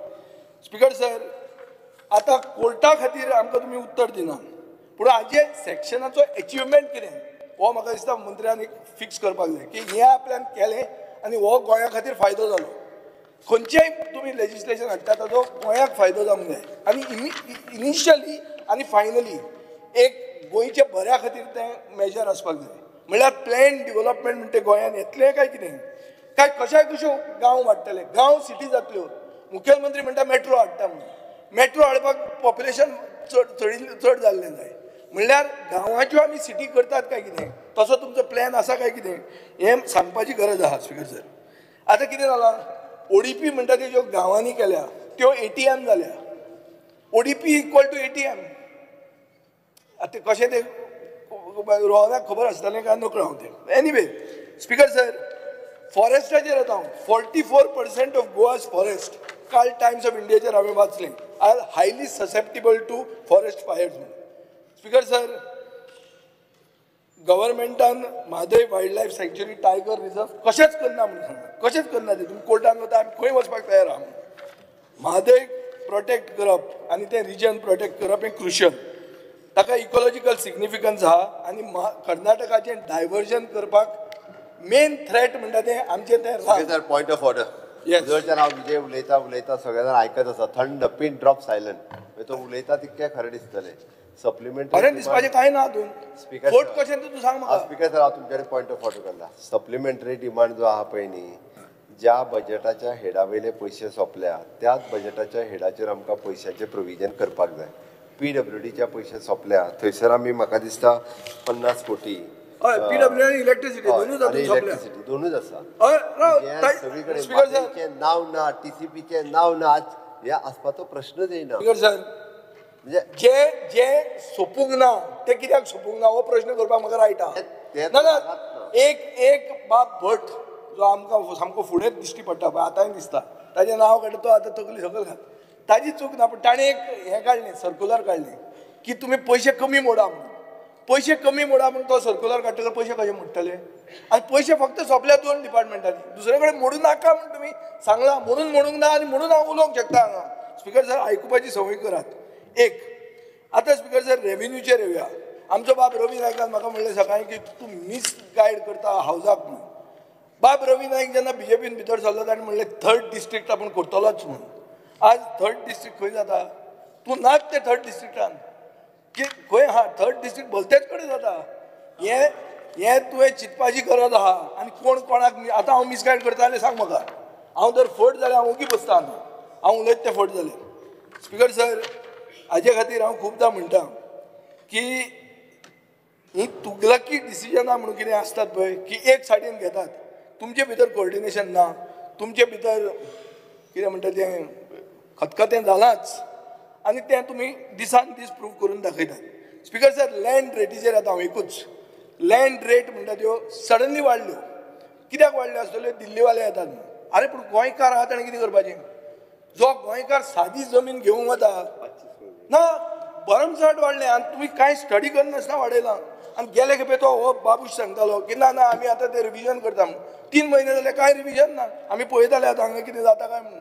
स्पिकर सर, आतां कोर्टा खातीर आमकां तुमी उत्तर दिना, पूण हाजे सॅक्शनाचो एचिवमेंट कितें हो म्हाका दिसता मंत्र्यान एक फिक्स करपाक जाय की हें आपल्यान केलें आनी हो गोंया खातीर फायदो जालो. खंयचेंय तुमी लेजिस्लेशन हाडटा ताचो गोंयाक फायदो जावंक जाय आनी इनिशियली आनी फायनली एक गोंयच्या बऱ्या खातीर तें मेजर आसपाक जाय. म्हणल्यार प्लॅन डिवलपमेंट म्हणटे गोंयांत येतलें काय कितें, काय कशाय कश्यो गांव वाडटले, गांव सिटी जातल्यो. मुखेलमंत्री म्हणटा मेट्रो हाडटा म्हणून, मेट्रो हाडपाक पॉप्युलेशन चड चड जाल्लें जाय. म्हणल्यार गांवाच्यो आमी सिटी करतात काय कितें, तसो तुमचो प्लॅन आसा काय कितें हें सांगपाची गरज आहा. स्पिकर सर, आतां कितें जालां, ओडीपी म्हणटा त्यो ज्यो गांवांनी केल्या त्यो ATM जाल्या. ODP equal to ATM. आतां कशें तें रोहनाक खबर आसतलें काय नकळो हांव तें. एनिवे स्पिकर सर, फॉरेस्टाचेर येता हांव. 44% ऑफ गोवाज फॉरेस्ट, काल टायम्स ऑफ इंडियाचेर हांवें वाचलें, are highly susceptible to forest fires म्हणून. स्पिकर सर, गव्हर्मेंटान Mhadei wild life sanctuary tiger reserve कशेंच करना म्हणून सांगलां, कशेंच करना तें. तुमी कोर्टान वता, आमी खंय वचपाक तयार आहा. म्हादय प्रोटेक्ट करप आनी तें रिजन प्रोटेक्ट करप हें क्रुशियल, ताका इकोलॉजिकल सिग्निफिकन्स आहा. आनी कर्नाटकाचें डायवर्जन करपाक मेन थ्रेट म्हणटा तें आमचें तें. Sir, point of order. जरच्यान हांव विजय उलयता उलयता सगळे जाण आयकत आसा, थंड पिन ड्रॉप सायलंट. तो उलयता तितकें खरें दिसतलें. सप्लिमेंटरी खरें दिसपाचें कांय ना हातूंत. स्पिकर कशें तूं सांग म्हाका. स्पिकर सर, हांव तुमचे कडेन पॉयंट ऑफ ऑर्डर करता. सप्लिमेंटरी डिमांड जो आहा पळय न्ही, ज्या बजेटाच्या हेडा वयले पयशे सोंपल्या त्याच बजेटाच्या हेडाचेर आमकां पयशांचें प्रोविजन करपाक जाय. PWDच्या पयशे सोंपल्या थंयसर आमी म्हाका दिसता 50 कोटी. हय, PWD आनी इलेक्ट्रिसिटी इलेक्ट्रिसिटी दोनूच आसा. सगळी कडेन नांव ना, TCPचें नांव ना, ह्या आसपाचो प्रश्नच येना. सर, म्हणजे जे जे सोपूंक ना ते कित्याक सोपूंक ना हो प्रश्न करपाक म्हाका रायट आहा. ना ना, एक एक बाब भट जो आमकां सामको फुडें दिश्टी पडटा पळय, आतांय दिसता, ताजें नांव काडटा तो आतां तकली सकयल घाल, ताजी चूक ना, पूण ताणें एक हें काडलें, सर्कुलर काडलें की तुमी पयशे कमी मोडा म्हणून. पयशे कमी मोडा म्हणून तो सर्कुलर काडटकर पयशे कशे मोडटले? आनी पयशे फक्त सोंपल्या 2 डिपार्टमेंटांनी, दुसरे कडेन मोडूं नाका म्हूण तुमी सांगलां, म्हणून मोडूंक ना आनी म्हणून हांव उलोवंक शकता हांगा. स्पिकर सर, आयकुपाची संवय करात. एक आतां स्पिकर सर, रेवेन्यूचेर येवया. आमचो बाब रवी नायकान म्हाका म्हणलें सकाळीं की तूं मिसगायड करता हावजाक म्हणून. बाब रवी नायक जेन्ना BJPन भितर सरलो ताणें म्हणलें थर्ड डिस्ट्रिक्ट आपूण करतलोच म्हणून. आज थर्ड डिस्ट्रिक्ट खंय जाता? तूं नाच ते थर्ड डिस्ट्रिक्टान की खंय आहा थर्ड डिस्ट्रिक्ट भलतेच कडेन जाता. हें हें तुवें चिंतपाची गरज आहा. आनी कोण कोणाक आतां हांव मिसगायड करता जाल्यार सांग म्हाका. हांव जर फट जाल्यार हांव ओगी बसता, हांव उलयत तें फट जालें. स्पिकर सर, हाजे खातीर हांव खुबदां म्हणटा की ही तुगलकी डिसिजनां म्हणून कितें आसतात पळय की एक सायडीन घेतात, तुमचे भितर कोऑर्डिनेशन ना, तुमचे भितर कितें म्हणटा तें खतखतें जालांच आनी तें तुमी दिसान दीस प्रूव करून दाखयतात. स्पिकर सर, लँड रेटीचेर आतां हांव एकूच, लँड रेट म्हणटा त्यो सडनली वाडल्यो. कित्याक वाडल्यो आसतल्यो? दिल्लीवाले येतात म्हणून. आरे पूण गोंयकार आहा ताणें कितें करपाचें? जो गोंयकार सादी जमीन घेवंक वता ना, भरमसाठ वाडलें आनी तुमी कांय स्टडी करनासतना वाडयलां. आनी गेले खेपे तो हो बाबूश सांगतालो की ना ना आमी आतां तें रिविजन करता म्हणून. 3 म्हयने जाले कांय रिविजन ना, आमी पळयताले आतां हांगा कितें जाता काय म्हणून.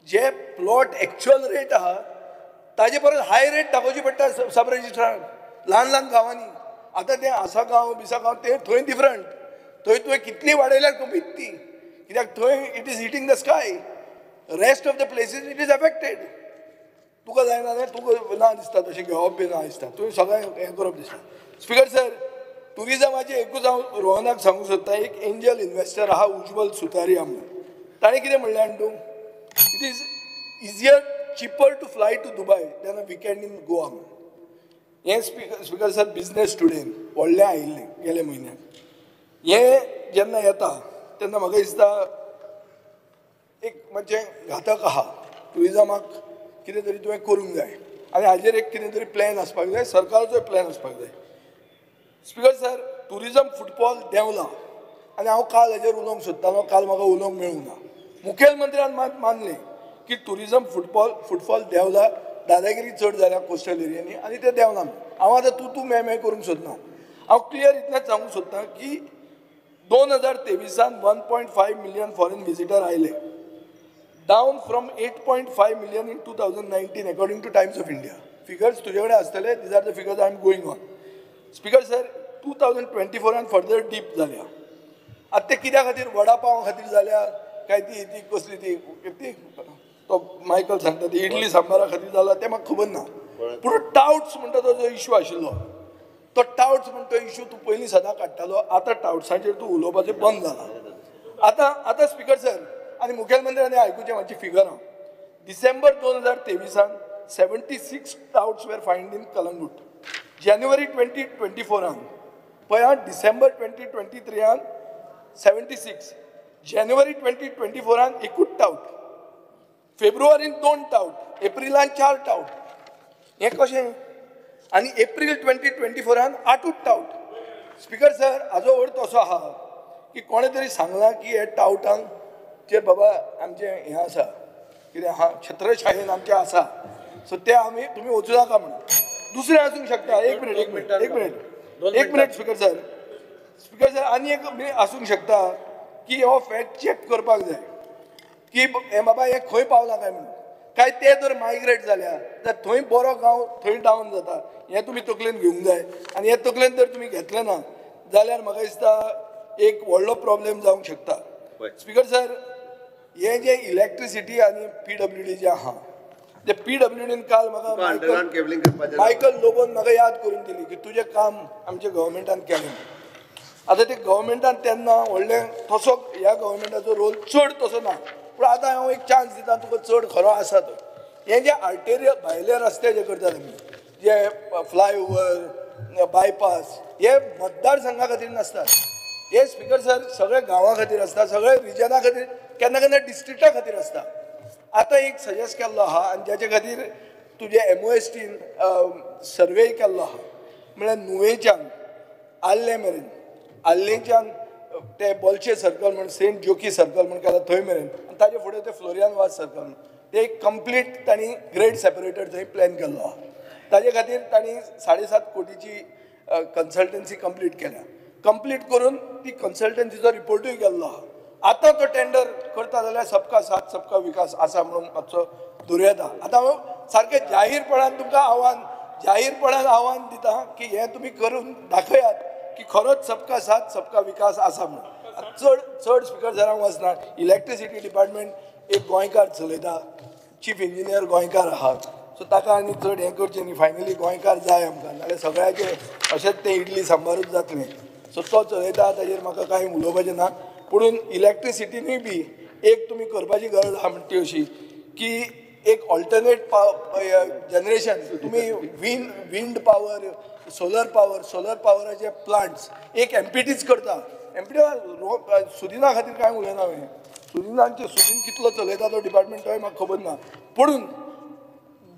जे प्लॉट एक्चुअल रेट आहा ताजे परस हाय रेट दाखोवची पडटा सब रजिस्ट्राराक ल्हान ल्हान गांवांनी. आतां तें आसा गांव बिसा गांव ते थंय डिफरंट, थंय तुवें कितली वाडयल्यार कमीच ती, कित्याक थंय it is hitting the sky, rest of the places it is affected. तुका जायना जाल्यार तुका ना दिसता तशें घेवप बी ना दिसता, तुवें सगळें हें करप दिसता. स्पिकर सर, ट्युरिजमाचें एकूच हांव रोहनाक सांगूंक सोदता, एक एंजल इन्वेस्टर आहा उज्वल सुतारिया म्हणून, ताणें कितें म्हणलें आनी तूं, it is easier cheaper to fly to Dubai than a weekend in Goa म्हणून. हें स्पिकर सर बिजनेस टुडेन व्हडलें आयिल्लें गेले म्हयन्याक. हें जेन्ना येता तेन्ना म्हाका दिसता एक मातशें घातक आहा ट्युरिजमाक, कितें तरी तुवें करूंक जाय आनी हाजेर एक कितें तरी प्लॅन आसपाक जाय, सरकाराचोय प्लॅन आसपाक जाय. Speaker sir, टुरिजम फुटबॉल देंवला आनी हांव काल हेजेर उलोवंक सोदतालो, काल म्हाका उलोवंक मेळूंक ना. मुखेलमंत्र्यान मात मानलें की टुरिजम फुटफॉल देंवला, दादागिरी चड जाल्या कोस्टल एरियांनी आनी ते देंवला. हांव आतां तूं तूं मे करूंक सोदना, हांव क्लियर इतलेंच सांगूंक सोदता की 2023 1.5 मिलियन फॉरेन विजिटर आयले, down from 8.5 million in 2019 according to Times of India. Figures तुजे कडेन आसतले, these are the figures I am going on. Speaker sir, 2024 further dip जाल्या. आतां ते कित्या खातीर, वडा पावा खातीर जाल्या काय ती ती कसली ती ती तो मायकल सांगता ती इडली सांबारा खातीर जाला तें म्हाका खबर ना. पूण टावट्स म्हणटा तो जो इशू आशिल्लो तो टावट्स म्हणटा तो इशू तूं पयलीं सदां काडटालो, आतां टावट्सांचेर तूं उलोवपाचें बंद जाला. आतां आतां स्पीकर सर आनी मुखेलमंत्र्यांनी आयकुचें म्हाजी फिगरां. डिसेंबर 2023 76 touts were find in Calangute. January 2024 पळय, डिसेंबर 2023 76, जानेवारी 2024 एकूच टावट, फेब्रुवारीन 2 टावट, एप्रिलान 4 टावट. हें कशें? आनी एप्रील 2024 8 टावट. स्पीकर सर, हाजो अर्थ असो आहा की कोणें तरी सांगलां की हे टावटांक चेर बाबा आमचें हें आसा, कितें आहा, छत्रछायेन आमचें आसा, सो ते आमी तुमी वचूं नाका म्हणून. दुसरें आसूंक शकता, एक मिनट एक मिनट एक मिनट एक minute speaker sir, speaker sir आनी एक आसूंक शकता की हो फॅक्ट चॅक करपाक जाय की हे बाबा हे खंय पावला काय म्हणून. काय ते जर मायग्रेट जाल्या जाल्यार थंय बरो गांव थंय डावन जाता, हें तुमी तकलेन घेवंक जाय. आनी हें तकलेन जर तुमी घेतलें ना जाल्यार म्हाका दिसता एक व्हडलो प्रॉब्लेम जावंक शकता. स्पीकर सर, हे जे इलेक्ट्रिसिटी आनी PWD जे आहा ते PWDन काल म्हाका मायकल लोबोन म्हाका याद करून दिली की तुजें काम आमच्या गव्हर्मेंटान केलें. आतां ते गव्हर्मेंटान तेन्ना व्हडलें तसो ह्या गव्हर्मेंटाचो रोल चड तसो ना, पूण आतां हांव एक चान्स दिता तुका चड खरो आसा तो. हे जे आर्टेरियल भायले रस्ते जे करतात आमी, जे फ्लायओवर बायपास, हे मतदारसंघा खातीर नासतात, हे स्पीकर सर सगळे गांवा खातीर आसता, सगळे रिजना खातीर, केन्ना केन्ना डिस्ट्रिक्टा खातीर आसता. आतां एक सजेस्ट केल्लो आहा आनी जाचे खातीर तुजे MOSTन सर्वे केल्लो आहा, म्हळ्यार नुवेच्यान आल्ले मेरेन, आल्लेच्यान ते बोलशे सर्कल म्हण, सेंट जोकी सर्कल म्हण केला थंय मेरेन, आनी ताजे फुडें ते फ्लोरियन वाज सर्कल म्हण, ते एक कंप्लीट तांणी ग्रेड सेपरेटर थंय प्लॅन केल्लो आहा. ताजे खातीर तांणी 7.5 कोटीची कन्सल्टन्सी कंप्लीट केल्या. कंप्लीट करून ती कन्सल्टन्सीचो रिपोर्टूय केल्लो आहा. आतां तो टेंडर करता जाल्यार सबका साथ सबका विकास आसा म्हणून मातसो दुर्येता. आतां हांव सारकें जाहीरपणान तुमकां आव्हान, जाहीरपणान आव्हान दिता की हें तुमी करून दाखयात की खरोच सबका साथ सबका विकास आसा म्हणून. चड चड स्पीकर सरांक वचना. इलेक्ट्रिसिटी डिपार्टमेंट एक गोंयकार चलयता, चीफ इंजिनियर गोंयकार आहा, सो ताका आनी चड हें करचें न्ही. फायनली गोंयकार जाय आमकां, नाल्यार सगळ्याचें अशेंच तें इडली सांबारूच जातलें. सो तो चलयता, ताजेर म्हाका कांय उलोवपाचें ना. पुणून इलेक्ट्रिसिटीनूय बी एक तुमी करपाची गरज आहा म्हणटा ती अशी की एक ऑल्टरनेट जनरेशन तुमी wind power, solar power, solar पावराचे plants एक MPTच करता. MPT सुदिना खातीर कांय उलयना हांवें, सुदिनांचे सुदीन कितलो चलयता तो डिपार्टमेंट तोय म्हाका खबर ना, पुणून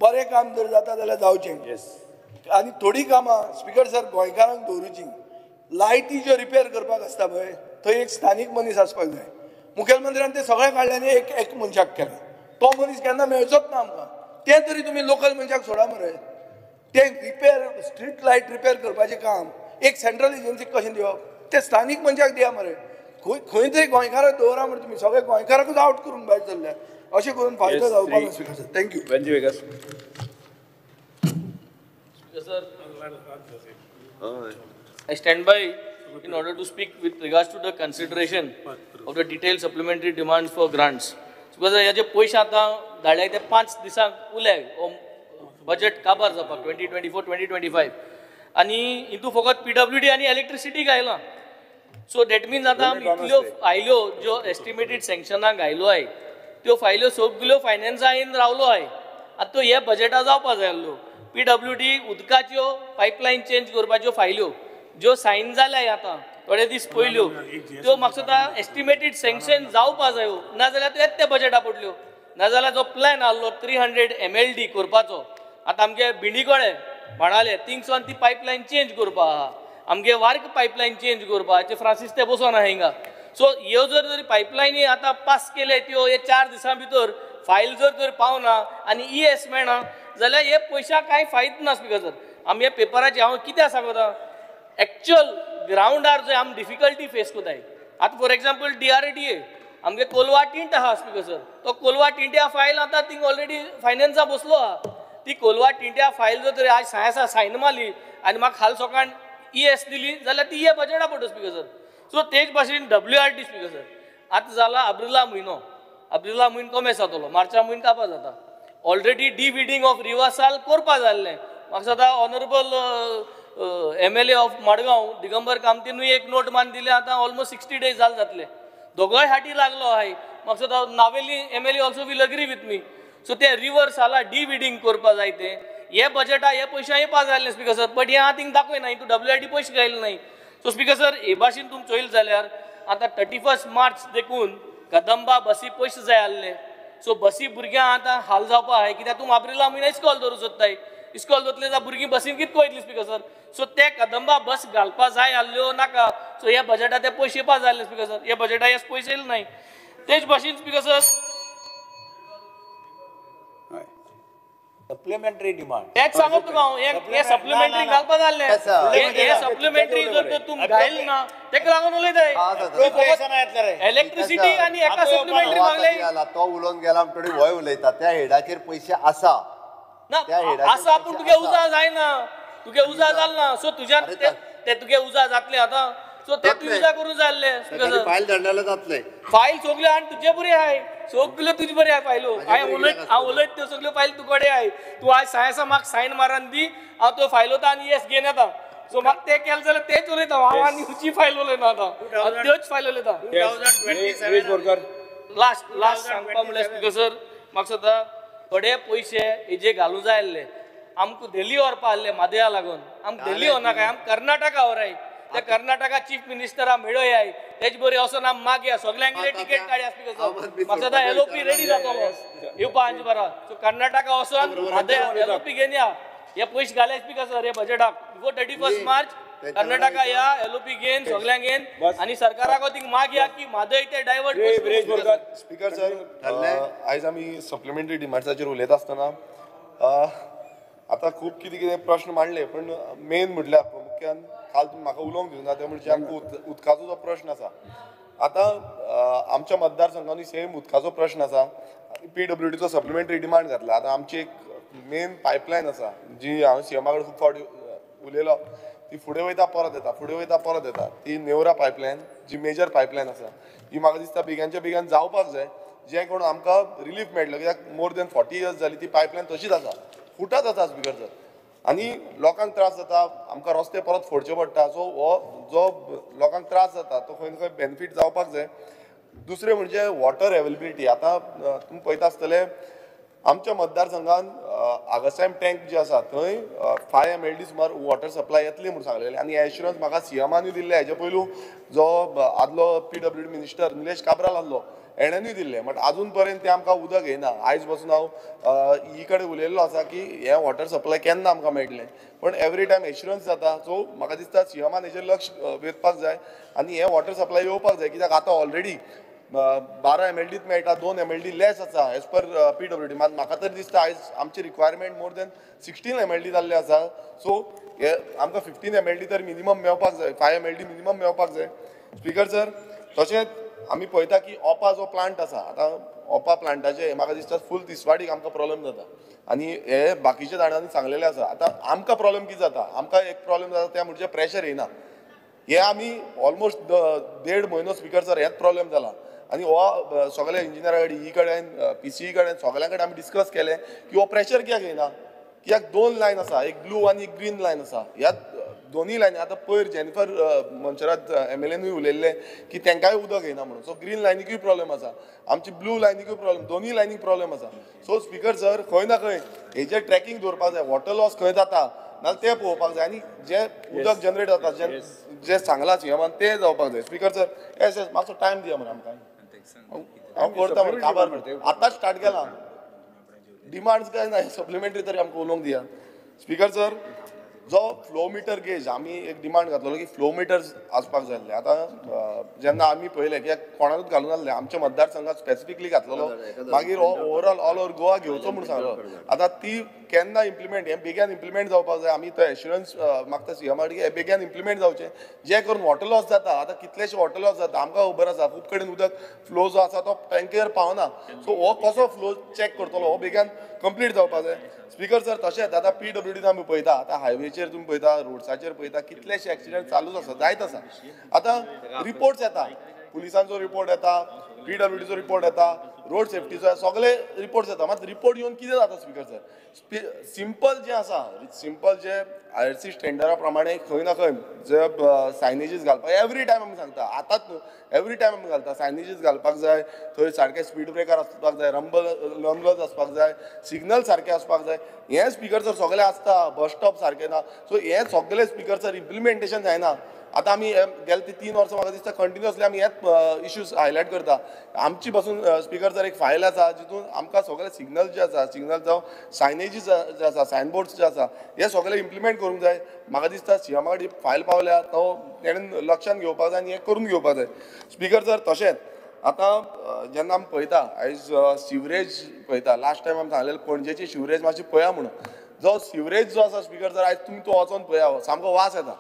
बरें काम जर जाता जाल्यार जावचें. आनी थोडीं कामां स्पीकर सर गोंयकारांक दवरुचीं. लायटी ज्यो रिपेर करपाक आसता पळय थंय एक स्थानीक मनीस आसपाक जाय. मुखेलमंत्र्यान ते सगळें काडलें आनी एक एक मनशाक केलें, तो मनीस केन्ना मेळचोच ना आमकां. तें तरी तुमी लोकल मनशाक सोडा मरे. तें रिपेर स्ट्रीट लायट रिपेर करपाचें काम एक सेंट्रल एजन्सीक कशें दिवप, तें स्थानीक मनशाक दिया मरे. खंय खंय तरी गोंयकाराक दवरा मरे तुमी, सगळे गोंयकाराकूच आवट करूंक भायर सरल्या. अशें करून फायदो जावपाक ना speaker sir. Thank you. Sir, I stand by in order to speak with regards to the consideration of the detailed supplementary demands for grants. Because हे जे पयशे आतां धाडले ते 5 दिसांक उरले बजेट काबार जावपाक 2024 2025, आनी हितून फकत PWD आनी इलेक्ट्रिसिटीक आयलां. सो that means आतां आमी इतल्यो फायल्यो ज्यो एस्टिमेटेड सँक्शनाक घायल्यो आहाय त्यो फायल्यो सगल्यो फायनान्सा येवन रावलो आहाय. आतां त्यो हे बजेटा जावपा जाय आसल्यो. PWD उदकाच्यो पायपलायन चेंज करपाच्यो फायल्यो ज्यो सायन जाल्या आतां थोडे दीस पयल्यो त्यो म्हाका दिसता एस्टिमेटेड सँक्शन जावपा जायो, नाजाल्यार त्यो येत त्या बजेटा पडल्यो. नाजाल्यार जो प्लॅन आहलो 300 MLD करपाचो, आतां आमगे भिंडीकोळे म्हणाले थिंगसून ती पायपलायन चेंज करपा आहा. आमगे वार्क पायपलायन चेंज करपाचे फ्रांसीस ते बसोन आहा हिंगा. सो ह्यो जर जरी पायपलायनी आतां पास केले त्यो हे 4 दिसां भितर फायल जर तर पावना आनी ES मेळना जाल्यार हे पयशां कांय फायद ना स्पीकर सर. आमी हे पेपराचे हांव कित्याक सांगता एक्चुअल ग्रावंडार जंय आमी डिफिकल्टी फेस करताय. आतां फॉर एग्जाम्पल DRDA आमगे कोलवा टिंट आहा स्पीकर सर, तो कोलवा टिंट्या फायल आतां थिंग ऑलरेडी फायनान्सा बसलो आहा. ती कोलवा टिंट्या फायल जर तरी आज सायसा सायन मारली आनी म्हाका खाल सोकाण ES दिली जाल्यार ती हे बजेटा पडटा स्पीकर सर. सो तेच भाशेन WRD speaker sir आतां जाला एप्रिला म्हयनो, एप्रिला म्हयनो कमेस जातलो, मार्चा म्हयनो कापा जाता. ऑलरेडी डिविडींग ऑफ रिवर्साल करपा जाल्लें. म्हाका दिसता honourable MLA of Madgaon Digambar कामतीनूय एक नोट मान दिले, आतां ऑलमोस्ट 60 डेज जाल जातले. दोगोय हाटी लागलो आहाय. म्हाका दिसता Navelim MLA also will agree with me. So ते रिवर्साला डिविडींग करपा जाय ते हे बजेटा हे पयशे येवपा जाय आसले स्पीकर सर, बट हे हांव थिंग दाखयना हितून WRD पयशे घायले नाय. सो स्पीकर सर हे भाशेन तुमी चोयल जाल्यार आतां 31 मार्च देखून कदंबा बसी पयशे जाय आसले. सो बसी भुरग्यांक आतां हाल जावपा आहाय कित्याक तूं एप्रिला म्हयन्या इस्कॉल दवरूं सोदताय, इस्कॉल दवरतले जाल्यार भुरगीं बसीन कितें वयतली स्पीकर सर. सो ते कदंबा बस घालपा जाय आसल्यो नाका. सो ह्या बजेटा ते पयशे येवपा जाय आसले स्पीकर सर, ह्या बजेटा हे पयशे येयले नाय. तेच भाशेन स्पीकर सर सप्लिमेंटरी डिमांड तेच सांगत तुका हांव, हे सप्लिमेंटरी घालपा जाल्लें. हे सप्लिमेंटरी जर तूं घायल ना तेका लागून उलयताय इलेक्ट्रिसिटी आनी एका सप्लिमेंटरी मागले. तो उलोवन गेला म्हणटकीर वय उलयता त्या हेडाचेर पयशे आसा ना आसा, पूण तुगे उजा जायना, तुगे उजा जाल ना. सो तुज्यान ते तुगे उजा जातले आतां. सो ते तूं उजा करूं जाय आसले फायल धाडलेले जातले, फायल सगल्यो आनी तुजे बरी आहाय, सगल्यो तुजे बरी आहाय फायलो. हांवें उलयत हांव उलयत त्यो सगल्यो फायल तूं कडेन आहाय. तूं आयज सायसा म्हाका सायन मारान दी, हांव त्यो फायलो आनी येस घेवन येता. सो म्हाका तें केलें जाल्यार तेंच उलयता हांव आनी खंयची फायल उलयना आतां, त्योच फायल उलयता. लास्ट लास्ट सांगपा म्हणल्यार स्पीकर सर म्हाका दिसता थोडे पयशे हेजे घालूं जाय आसले आमकां. दिल्ली व्हरपा आसले म्हादया लागून, आमकां दिल्ली व्हरनाकाय, आमकां कर्नाटका व्हराय. त्या कर्नाटका चीफ मिनिस्टरा मेळोयाय, तेज बरी वचोन आमी मागया सगल्यांगेले तिकेट काडया स्पीकर सर. म्हाका दिसता LOP ready जातलो येवपा हांचे बरा. सो कर्नाटका वचोन म्हादय LOP घेवन या, हे पयशे घाले स्पीकर सर हे बजेटाक बिफोर 31 मार्च. कर्नाटका या LOP घेवन सगल्यांक घेवन आनी सरकाराक थिंग मागया की म्हादय ते डायवर्ट. स्पीकर सर आयज आमी सप्लिमेंटरी डिमांड्साचेर उलयता आसतना आतां खूब कितें कितें प्रश्न मांडले, पण मेन म्हटल्यार प्रामुख्यान काल तुमी म्हाका उलोवंक दिवना तें म्हणजे आमकां उदकाचो जो प्रश्न आसा. आतां आमच्या मतदारसंघांनी सेम उदकाचो प्रश्न आसा. PWDचो सप्लिमेंटरी डिमांड घातला. आतां आमची एक मेन पायपलायन आसा जी हांव सीएमा कडेन खूब फावटी उलयलो, ती फुडें वयता परत येता, फुडें वयता परत येता. ती नेवरा पायपलायन जी मेजर पायपलायन आसा ही म्हाका दिसता बेगानच्या बेगान जावपाक जाय, जें कोण आमकां रिलीफ मेळटलो. कित्याक मोर दॅन 40 इयर्स जाली ती पायपलायन तशीच आसा, फुटत आसा स्पीकर सर, आनी लोकांक त्रास जाता. आमकां रस्ते परत फोडचे पडटा. सो हो जो लोकांक त्रास जाता तो खंय ना खंय बेनिफीट जावपाक जाय. दुसरें म्हणजे वॉटर एवेलेबिलिटी. आतां तुमी पळयता आसतले आमच्या मतदारसंघान आगसायम टँक जे आसा थंय 5 MLD सुमार वॉटर सप्लाय येतली म्हूण सांगलेलें आनी एश्युरन्स म्हाका सीएमानूय दिल्लें. हेजे पयलू जो आदलो PWD minister Nilesh Cabral आसलो हेणेनूय दिल्लें, बट आजून पर्यंत तें आमकां उदक येना. आयज बसून हांव ही कडेन उलयल्लो आसा की हें वॉटर सप्लाय केन्ना आमकां मेळटलें, पण एवरी टायम एश्युरन्स जाता. सो म्हाका दिसता सीएमान हेजेर लक्ष वेधपाक जाय आनी हें वॉटर सप्लाय येवपाक जाय. कित्याक आतां ऑलरेडी 12 MLDत मेळटा, 2 MLD less आसा एज पर PWD. मात म्हाका तरी दिसता आयज आमची रिक्वायरमेंट मोर दॅन 16 MLD जाल्ले आसा. सो हे आमकां 15 MLD तर मिनिमम मेळपाक जाय, 5 MLD minimum मेळपाक जाय स्पीकर सर. तशेंच आमी पळयता की ओपा जो प्लांट आसा, आतां ओपा प्लांटाचे म्हाका दिसता फूल तिसवाडीक आमकां प्रॉब्लम जाता आनी हे बाकीच्या जाणांनी सांगलेलें आसा. आतां आमकां प्रॉब्लम कितें जाता, आमकां एक प्रॉब्लम जाता तें म्हणजे प्रेशर येना. हे आमी ऑलमोस्ट 1.5 म्हयनो स्पीकर सर हेच प्रॉब्लम जाला आनी हो सगळे इंजिनियरा कडेन, ई कडेन, PCE कडेन, सगळ्यां कडेन आमी डिस्कस केलें की हो प्रेशर कित्याक येना. कित्याक 2 लायन आसा, एक ब्लू आनी एक ग्रीन लायन आसा. ह्या दोनूय लायनी आतां पयर जेनिफर मनशरात MLAनूय उलयल्लें की तांकांय उदक येना म्हणून. सो ग्रीन लायनीकूय प्रॉब्लम आसा, आमची ब्लू लायनीकूय प्रॉब्लम, दोनूय लायनीक प्रॉब्लम आसा. सो स्पीकर सर खंय ना खंय हेजेर ट्रॅकिंग दवरपाक जाय, वॉटर लॉस खंय जाता नाल्यार तें पळोवपाक जाय आनी जें उदक जनरेट जाता जें सांगलां सीएमान तें जावपाक जाय. स्पीकर सर येस येस मातसो टायम दिया मरे आमकां, हांव करता मरे काबार आतांच स्टार्ट केलां. डिमांड्स काय ना, सप्लिमेंटरी तरी आमकां उलोवंक दिया स्पीकर सर. जो फ्लो मिटर गेज आमी एक डिमांड घातलेलो की फ्लो मिटर्स आसपाक जाय आसले. आतां जेन्ना आमी पळयलें कित्याक कोणाकूच घालून नासलें, आमच्या मतदारसंघात स्पेसिफिकली घातलेलो, मागीर हो ओवरऑल ऑल ओवर गोवा घेवचो म्हूण सांगलो. आतां ती केन्ना इम्प्लिमेंट, हें बेगीन इम्प्लिमेंट जावपाक जाय. आमी तो एश्युरन्स मागता सीएमा कडेन की हें बेगीन इम्प्लिमेंट जावचें, जें करून वॉटर लॉस जाता. आतां कितलेशे वॉटर लॉस जाता आमकां खबर आसा, खूब कडेन उदक फ्लो जो आसा तो टँकेर पावना. सो हो कसो फ्लो चॅक करतलो हो बेगीन कंप्लीट जावपाक जाय. स्पीकर सर तशेंच आतां पीडब्ल्यूडीन आमी पळयता, आतां हायवेचेर तुमी पळयता, रोड्साचेर पळयता, कितलेशे एक्सिडंट चालूच आसा, जायत आसा. आतां रिपोर्ट्स येता, पुलिसांचो रिपोर्ट येता, पीडब्ल्यूडीचो रिपोर्ट येता, रोड सेफ्टीचो, सगळे रिपोर्ट्स येता. मात रिपोर्ट येवन कितें जाता स्पीकर सर, सिंपल जें आसा, सिंपल जे आयआरसी स्टँडर्डा प्रमाणे खंय ना खंय जे सायनेजीस घालपाक एवरी टायम आमी सांगता, आतांच न्हू, एवरी टायम आमी घालता, सायनेजीस घालपाक जाय, थंय सारके स्पीड ब्रेकर आसपाक जाय, रंबल्स आसपाक जाय, सिग्नल सारके आसपाक जाय. हें स्पीकर सर सगळें आसता, बस स्टॉप सारकें ना. सो हें सगळें स्पीकर सर इम्प्लिमेंटेशन जायना. आतां आमी गेले ते 3 वर्सां म्हाका दिसता कंटिन्युअसली आमी हेच इश्यूज हायलायट करता. आमची पासून स्पीकर सर एक फायल आसा जितून आमकां सगळे सिग्नल जे आसा, सिग्नल जावं सायनेजीस जे आसा, सायनबोर्ड्स जे आसा, हे सगळे इम्प्लिमेंट करूंक जाय. म्हाका दिसता सीएमा कडेन फायल पावल्या तो तेणेन लक्षांत घेवपाक जाय आनी हें करून घेवपाक जाय. स्पीकर सर तशेंच आतां जेन्ना आमी पळयता आयज सिवरेज पळयता, लास्ट टायम आमी सांगलेलें पणजेची सिवरेज मातशी पळया म्हणून. जो सिवरेज जो आसा स्पीकर सर आयज तुमी तो वचोन पळया, सामको वास येता,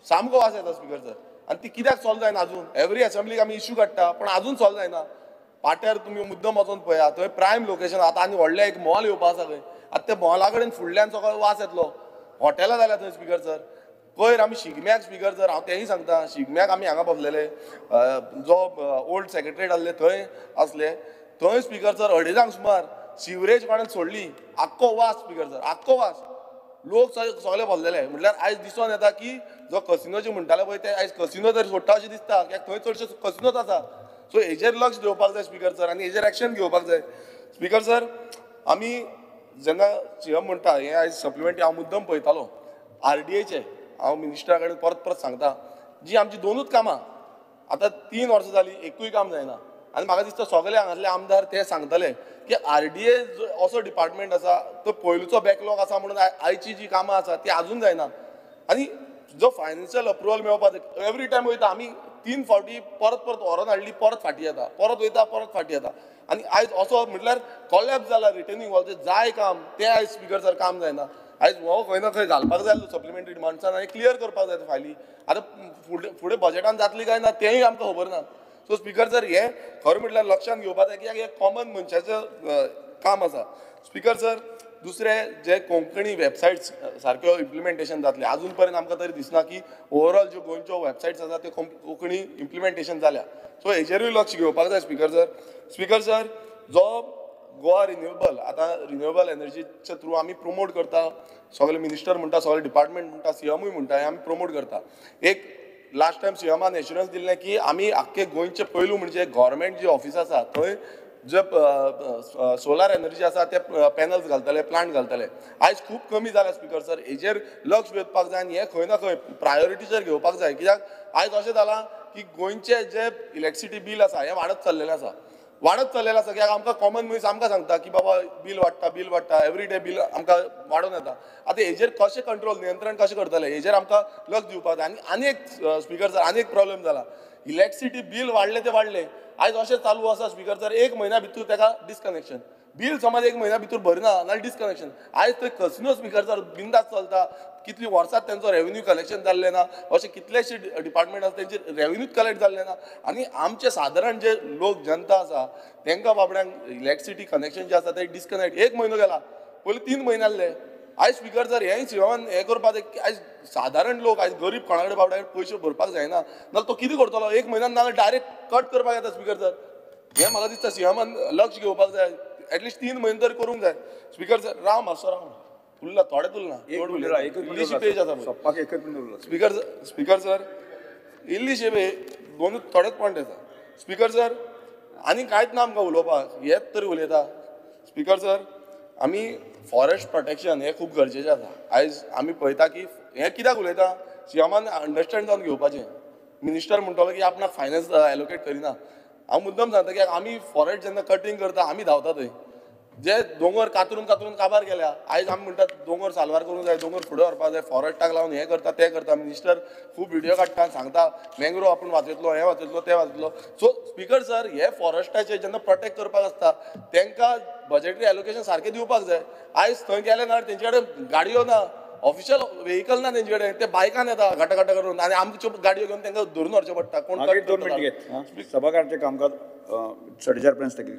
सामको वास येता स्पीकर सर. आनी ती कित्याक सॉल्व जायना अजून? एवरी असेंब्लीक आमी इश्यू काडटा पण अजून सॉल्व जायना. पाट्यार तुमी मुद्दम वचोन पळया, थंय प्रायम लोकेशन. आतां आनी व्हडलें एक मॉल येवपा आसा थंय, आतां त्या मॉला कडेन फुडल्यान सगळो वास येतलो. हॉटेलां जाल्या थंय स्पीकर सर. पयर आमी शिगम्याक स्पीकर सर, हांव तेंय सांगता, शिगम्याक आमी हांगा बसलेले, जो ओल्ड सेक्रेटरीट आसले थंय आसले, थंय स्पीकर सर 2:30 सुमार सिवरेज कोणें सोडली, आख्खो वास स्पीकर सर, आख्खो वास, लोक सगळे भरलेले. म्हटल्यार आयज दिसून येता की जो कसिनो जे म्हणटाले पळय ते आयज कसिनो तरी सोडटा अशें दिसता, कित्याक थंय चडशे कसिनोच आसा. सो हेजेर लक्ष दिवपाक जाय स्पीकर सर आनी हेजेर एक्शन घेवपाक जाय. स्पीकर सर आमी जेन्ना सीएम म्हणटा हें आयज सप्लिमेंटरी हांव मुद्दम पळयतालो आरडीएचे, हांव मिनिस्टरा कडेन परत परत सांगता, जी आमची दोनूच कामां आतां 3 वर्सां जालीं एकूय काम जायना. आनी म्हाका दिसता सगळे हांगासले आमदार ते सांगतले की आरडीए असो डिपार्टमेंट आसा तो पयलूचो बॅकलॉग आसा म्हणून आयची जी कामां आसा ती आजून जायना. आनी जो फायनान्शियल अप्रुवल मेळपाक एवरी टायम वयता, आमी 3 फावटी परत परत व्हरोन हाडली, परत फाटीं येता, परत वयता, परत फाटीं येता. आनी आयज असो म्हटल्यार कॉलॅप्स जाला रिटर्निंग वॉल, जाय काम तें आयज स्पीकर सर काम जायना. आयज हो खंय ना खंय घालपाक जाय सप्लिमेंटरी डिमांड्सान आनी क्लियर करपाक जाय फायली. आतां फुडें फुडें बजेटान जातली काय ना तेंय आमकां खबर ना. सो स्पीकर सर हें खरें म्हटल्यार लक्षांत घेवपाक जाय कित्याक हें कॉमन मनशाचें काम आसा. स्पीकर सर दुसरें जे कोंकणी वेबसायट्स सारक्यो इम्प्लिमेंटेशन जातलें अजून पर्यंत आमकां तरी दिसना की ओवरऑल ज्यो गोंयच्यो वेबसायट्स आसा त्यो कोंकणी इम्प्लिमेंटेशन जाल्या. सो हेजेरूय लक्ष घेवपाक जाय स्पीकर सर. स्पीकर सर जो गोवा रिन्युएबल, आतां रिन्युएबल एनर्जीच्या थ्रू आमी प्रोमोट करता, सगळे मिनिस्टर म्हणटा, सगळे डिपार्टमेंट म्हणटा, सीएमूय म्हणटा, हें आमी प्रोमोट करता. एक लास्ट टायम सीएमान एश्युरन्स दिल्लें की आमी आख्खे गोंयचे पयलू म्हणजे गव्हर्मेंट जी ऑफिस आसा थंय जे सोलार एनर्जी आसा ते पॅनल्स घालतले, प्लांट घालतले. आयज खूब कमी जाला स्पीकर सर, हेजेर लक्ष वेधपाक जाय आनी हें खंय ना खंय प्रायोरिटीचेर घेवपाक जाय. कित्याक आयज अशें जालां की गोंयचें जें इलेक्ट्रिसिटी बील आसा हें वाडत चल्लेलें आसा, वाडत चल्लेलें आसा. कित्याक आमकां कॉमन मनीस आमकां सांगता की बाबा बील वाडटा, बील वाडटा, एवरी डे बील आमकां वाडोवन येता. आतां हेजेर कशें कंट्रोल, नियंत्रण कशें करतले हेजेर आमकां लक्ष दिवपाक जाय. आनी आनी एक स्पीकर सर आनी एक प्रॉब्लम जाला, इलेक्ट्रिसिटी बील वाडलें तें वाडलें, आयज अशें चालू आसा स्पीकर सर 1 म्हयन्या भितर ताका डिस्कनेक्शन, बील समज 1 म्हयन्या भितर भरना नाल्यार डिस्कनेक्शन. आयज थंय कसिनो स्पीकर सर बिंदास चलता, कितली वर्सां तेंचो रेवेन्यू कलेक्शन जाल्लें ना, अशें कितलेशे डिपार्टमेंट आसा तेंचे रेवेन्यूच कलेक्ट जाल्लें ना. आनी आमचे सादारण जे लोक जनता आसा तेंकां बाबड्यांक इलेक्ट्रिसिटी कनेक्शन जें आसा तें डिस्कनेक्ट 1 म्हयनो गेला, पयलीं 3 म्हयने आसले. आयज स्पीकर सर हेंय सीएमान हें करपाक जाय की आयज सादारण लोक, आयज गरीब कोणा कडेन बाबड्या पयशे भरपाक जायना, नाल्यार तो कितें करतलो 1 म्हयन्यान, नाल्यार डायरेक्ट कट करपाक येता स्पीकर सर. हें म्हाका दिसता सीएमान लक्ष घेवपाक जाय, एटलिस्ट 3 म्हयने तरी करूंक जाय. स्पीकर सर राव मातसो, राव उरला थोडेच उरला, इल्लीशी पेज आसा स्पीकर सर. स्पीकर सर इल्लीशी दोनूच थोडेच पॉयंट आसा स्पीकर सर, आनी कांयच ना आमकां उलोवपाक, हेच तरी उलयता. स्पीकर सर आमी फॉरेस्ट प्रोटेक्शन हें खूब गरजेचें आसा. आयज आमी पळयता की हें कित्याक उलयता, सीएमान अंडरस्टँड जावन घेवपाचें. मिनिस्टर म्हणटलो की आपणाक फायनान्स एलोकेट करिना, हांव मुद्दम सांगता की आमी फॉरेस्ट जेन्ना कटींग करता आमी धांवता थंय, जे दोंगर कातरून कातरून काबार गेल्या. आयज आमी म्हणटात दोंगर साल्वार करूंक जाय, दोंगर फुडें व्हरपाक जाय, फॉरेस्टाक लावन हें करता तें करता. मिनिस्टर खूब व्हिडियो काडटा, सांगता मँग्रोव आपूण वाचयतलो, हें वाचयतलो, तें वाचयतलो. सो स्पीकर सर, हे फॉरेस्टाचे जेन्ना प्रोटेक्ट करपाक आसता तांकां बजेटरी एलोकेशन सारकें दिवपाक जाय. आयज थंय गेले ना, तेंचे कडेन गाडयो ना, ऑफिशियल व्हेकल ना तेंचे कडेन, ते बायकान येता घटा घटा करून आनी आमच्यो गाडयो घेवन तांकां धरून व्हरचें पडटा. कोण मागीर 2 मिनट घेत. सभाघराचें कामकाज 4:30 पर्यंत स्थगीत.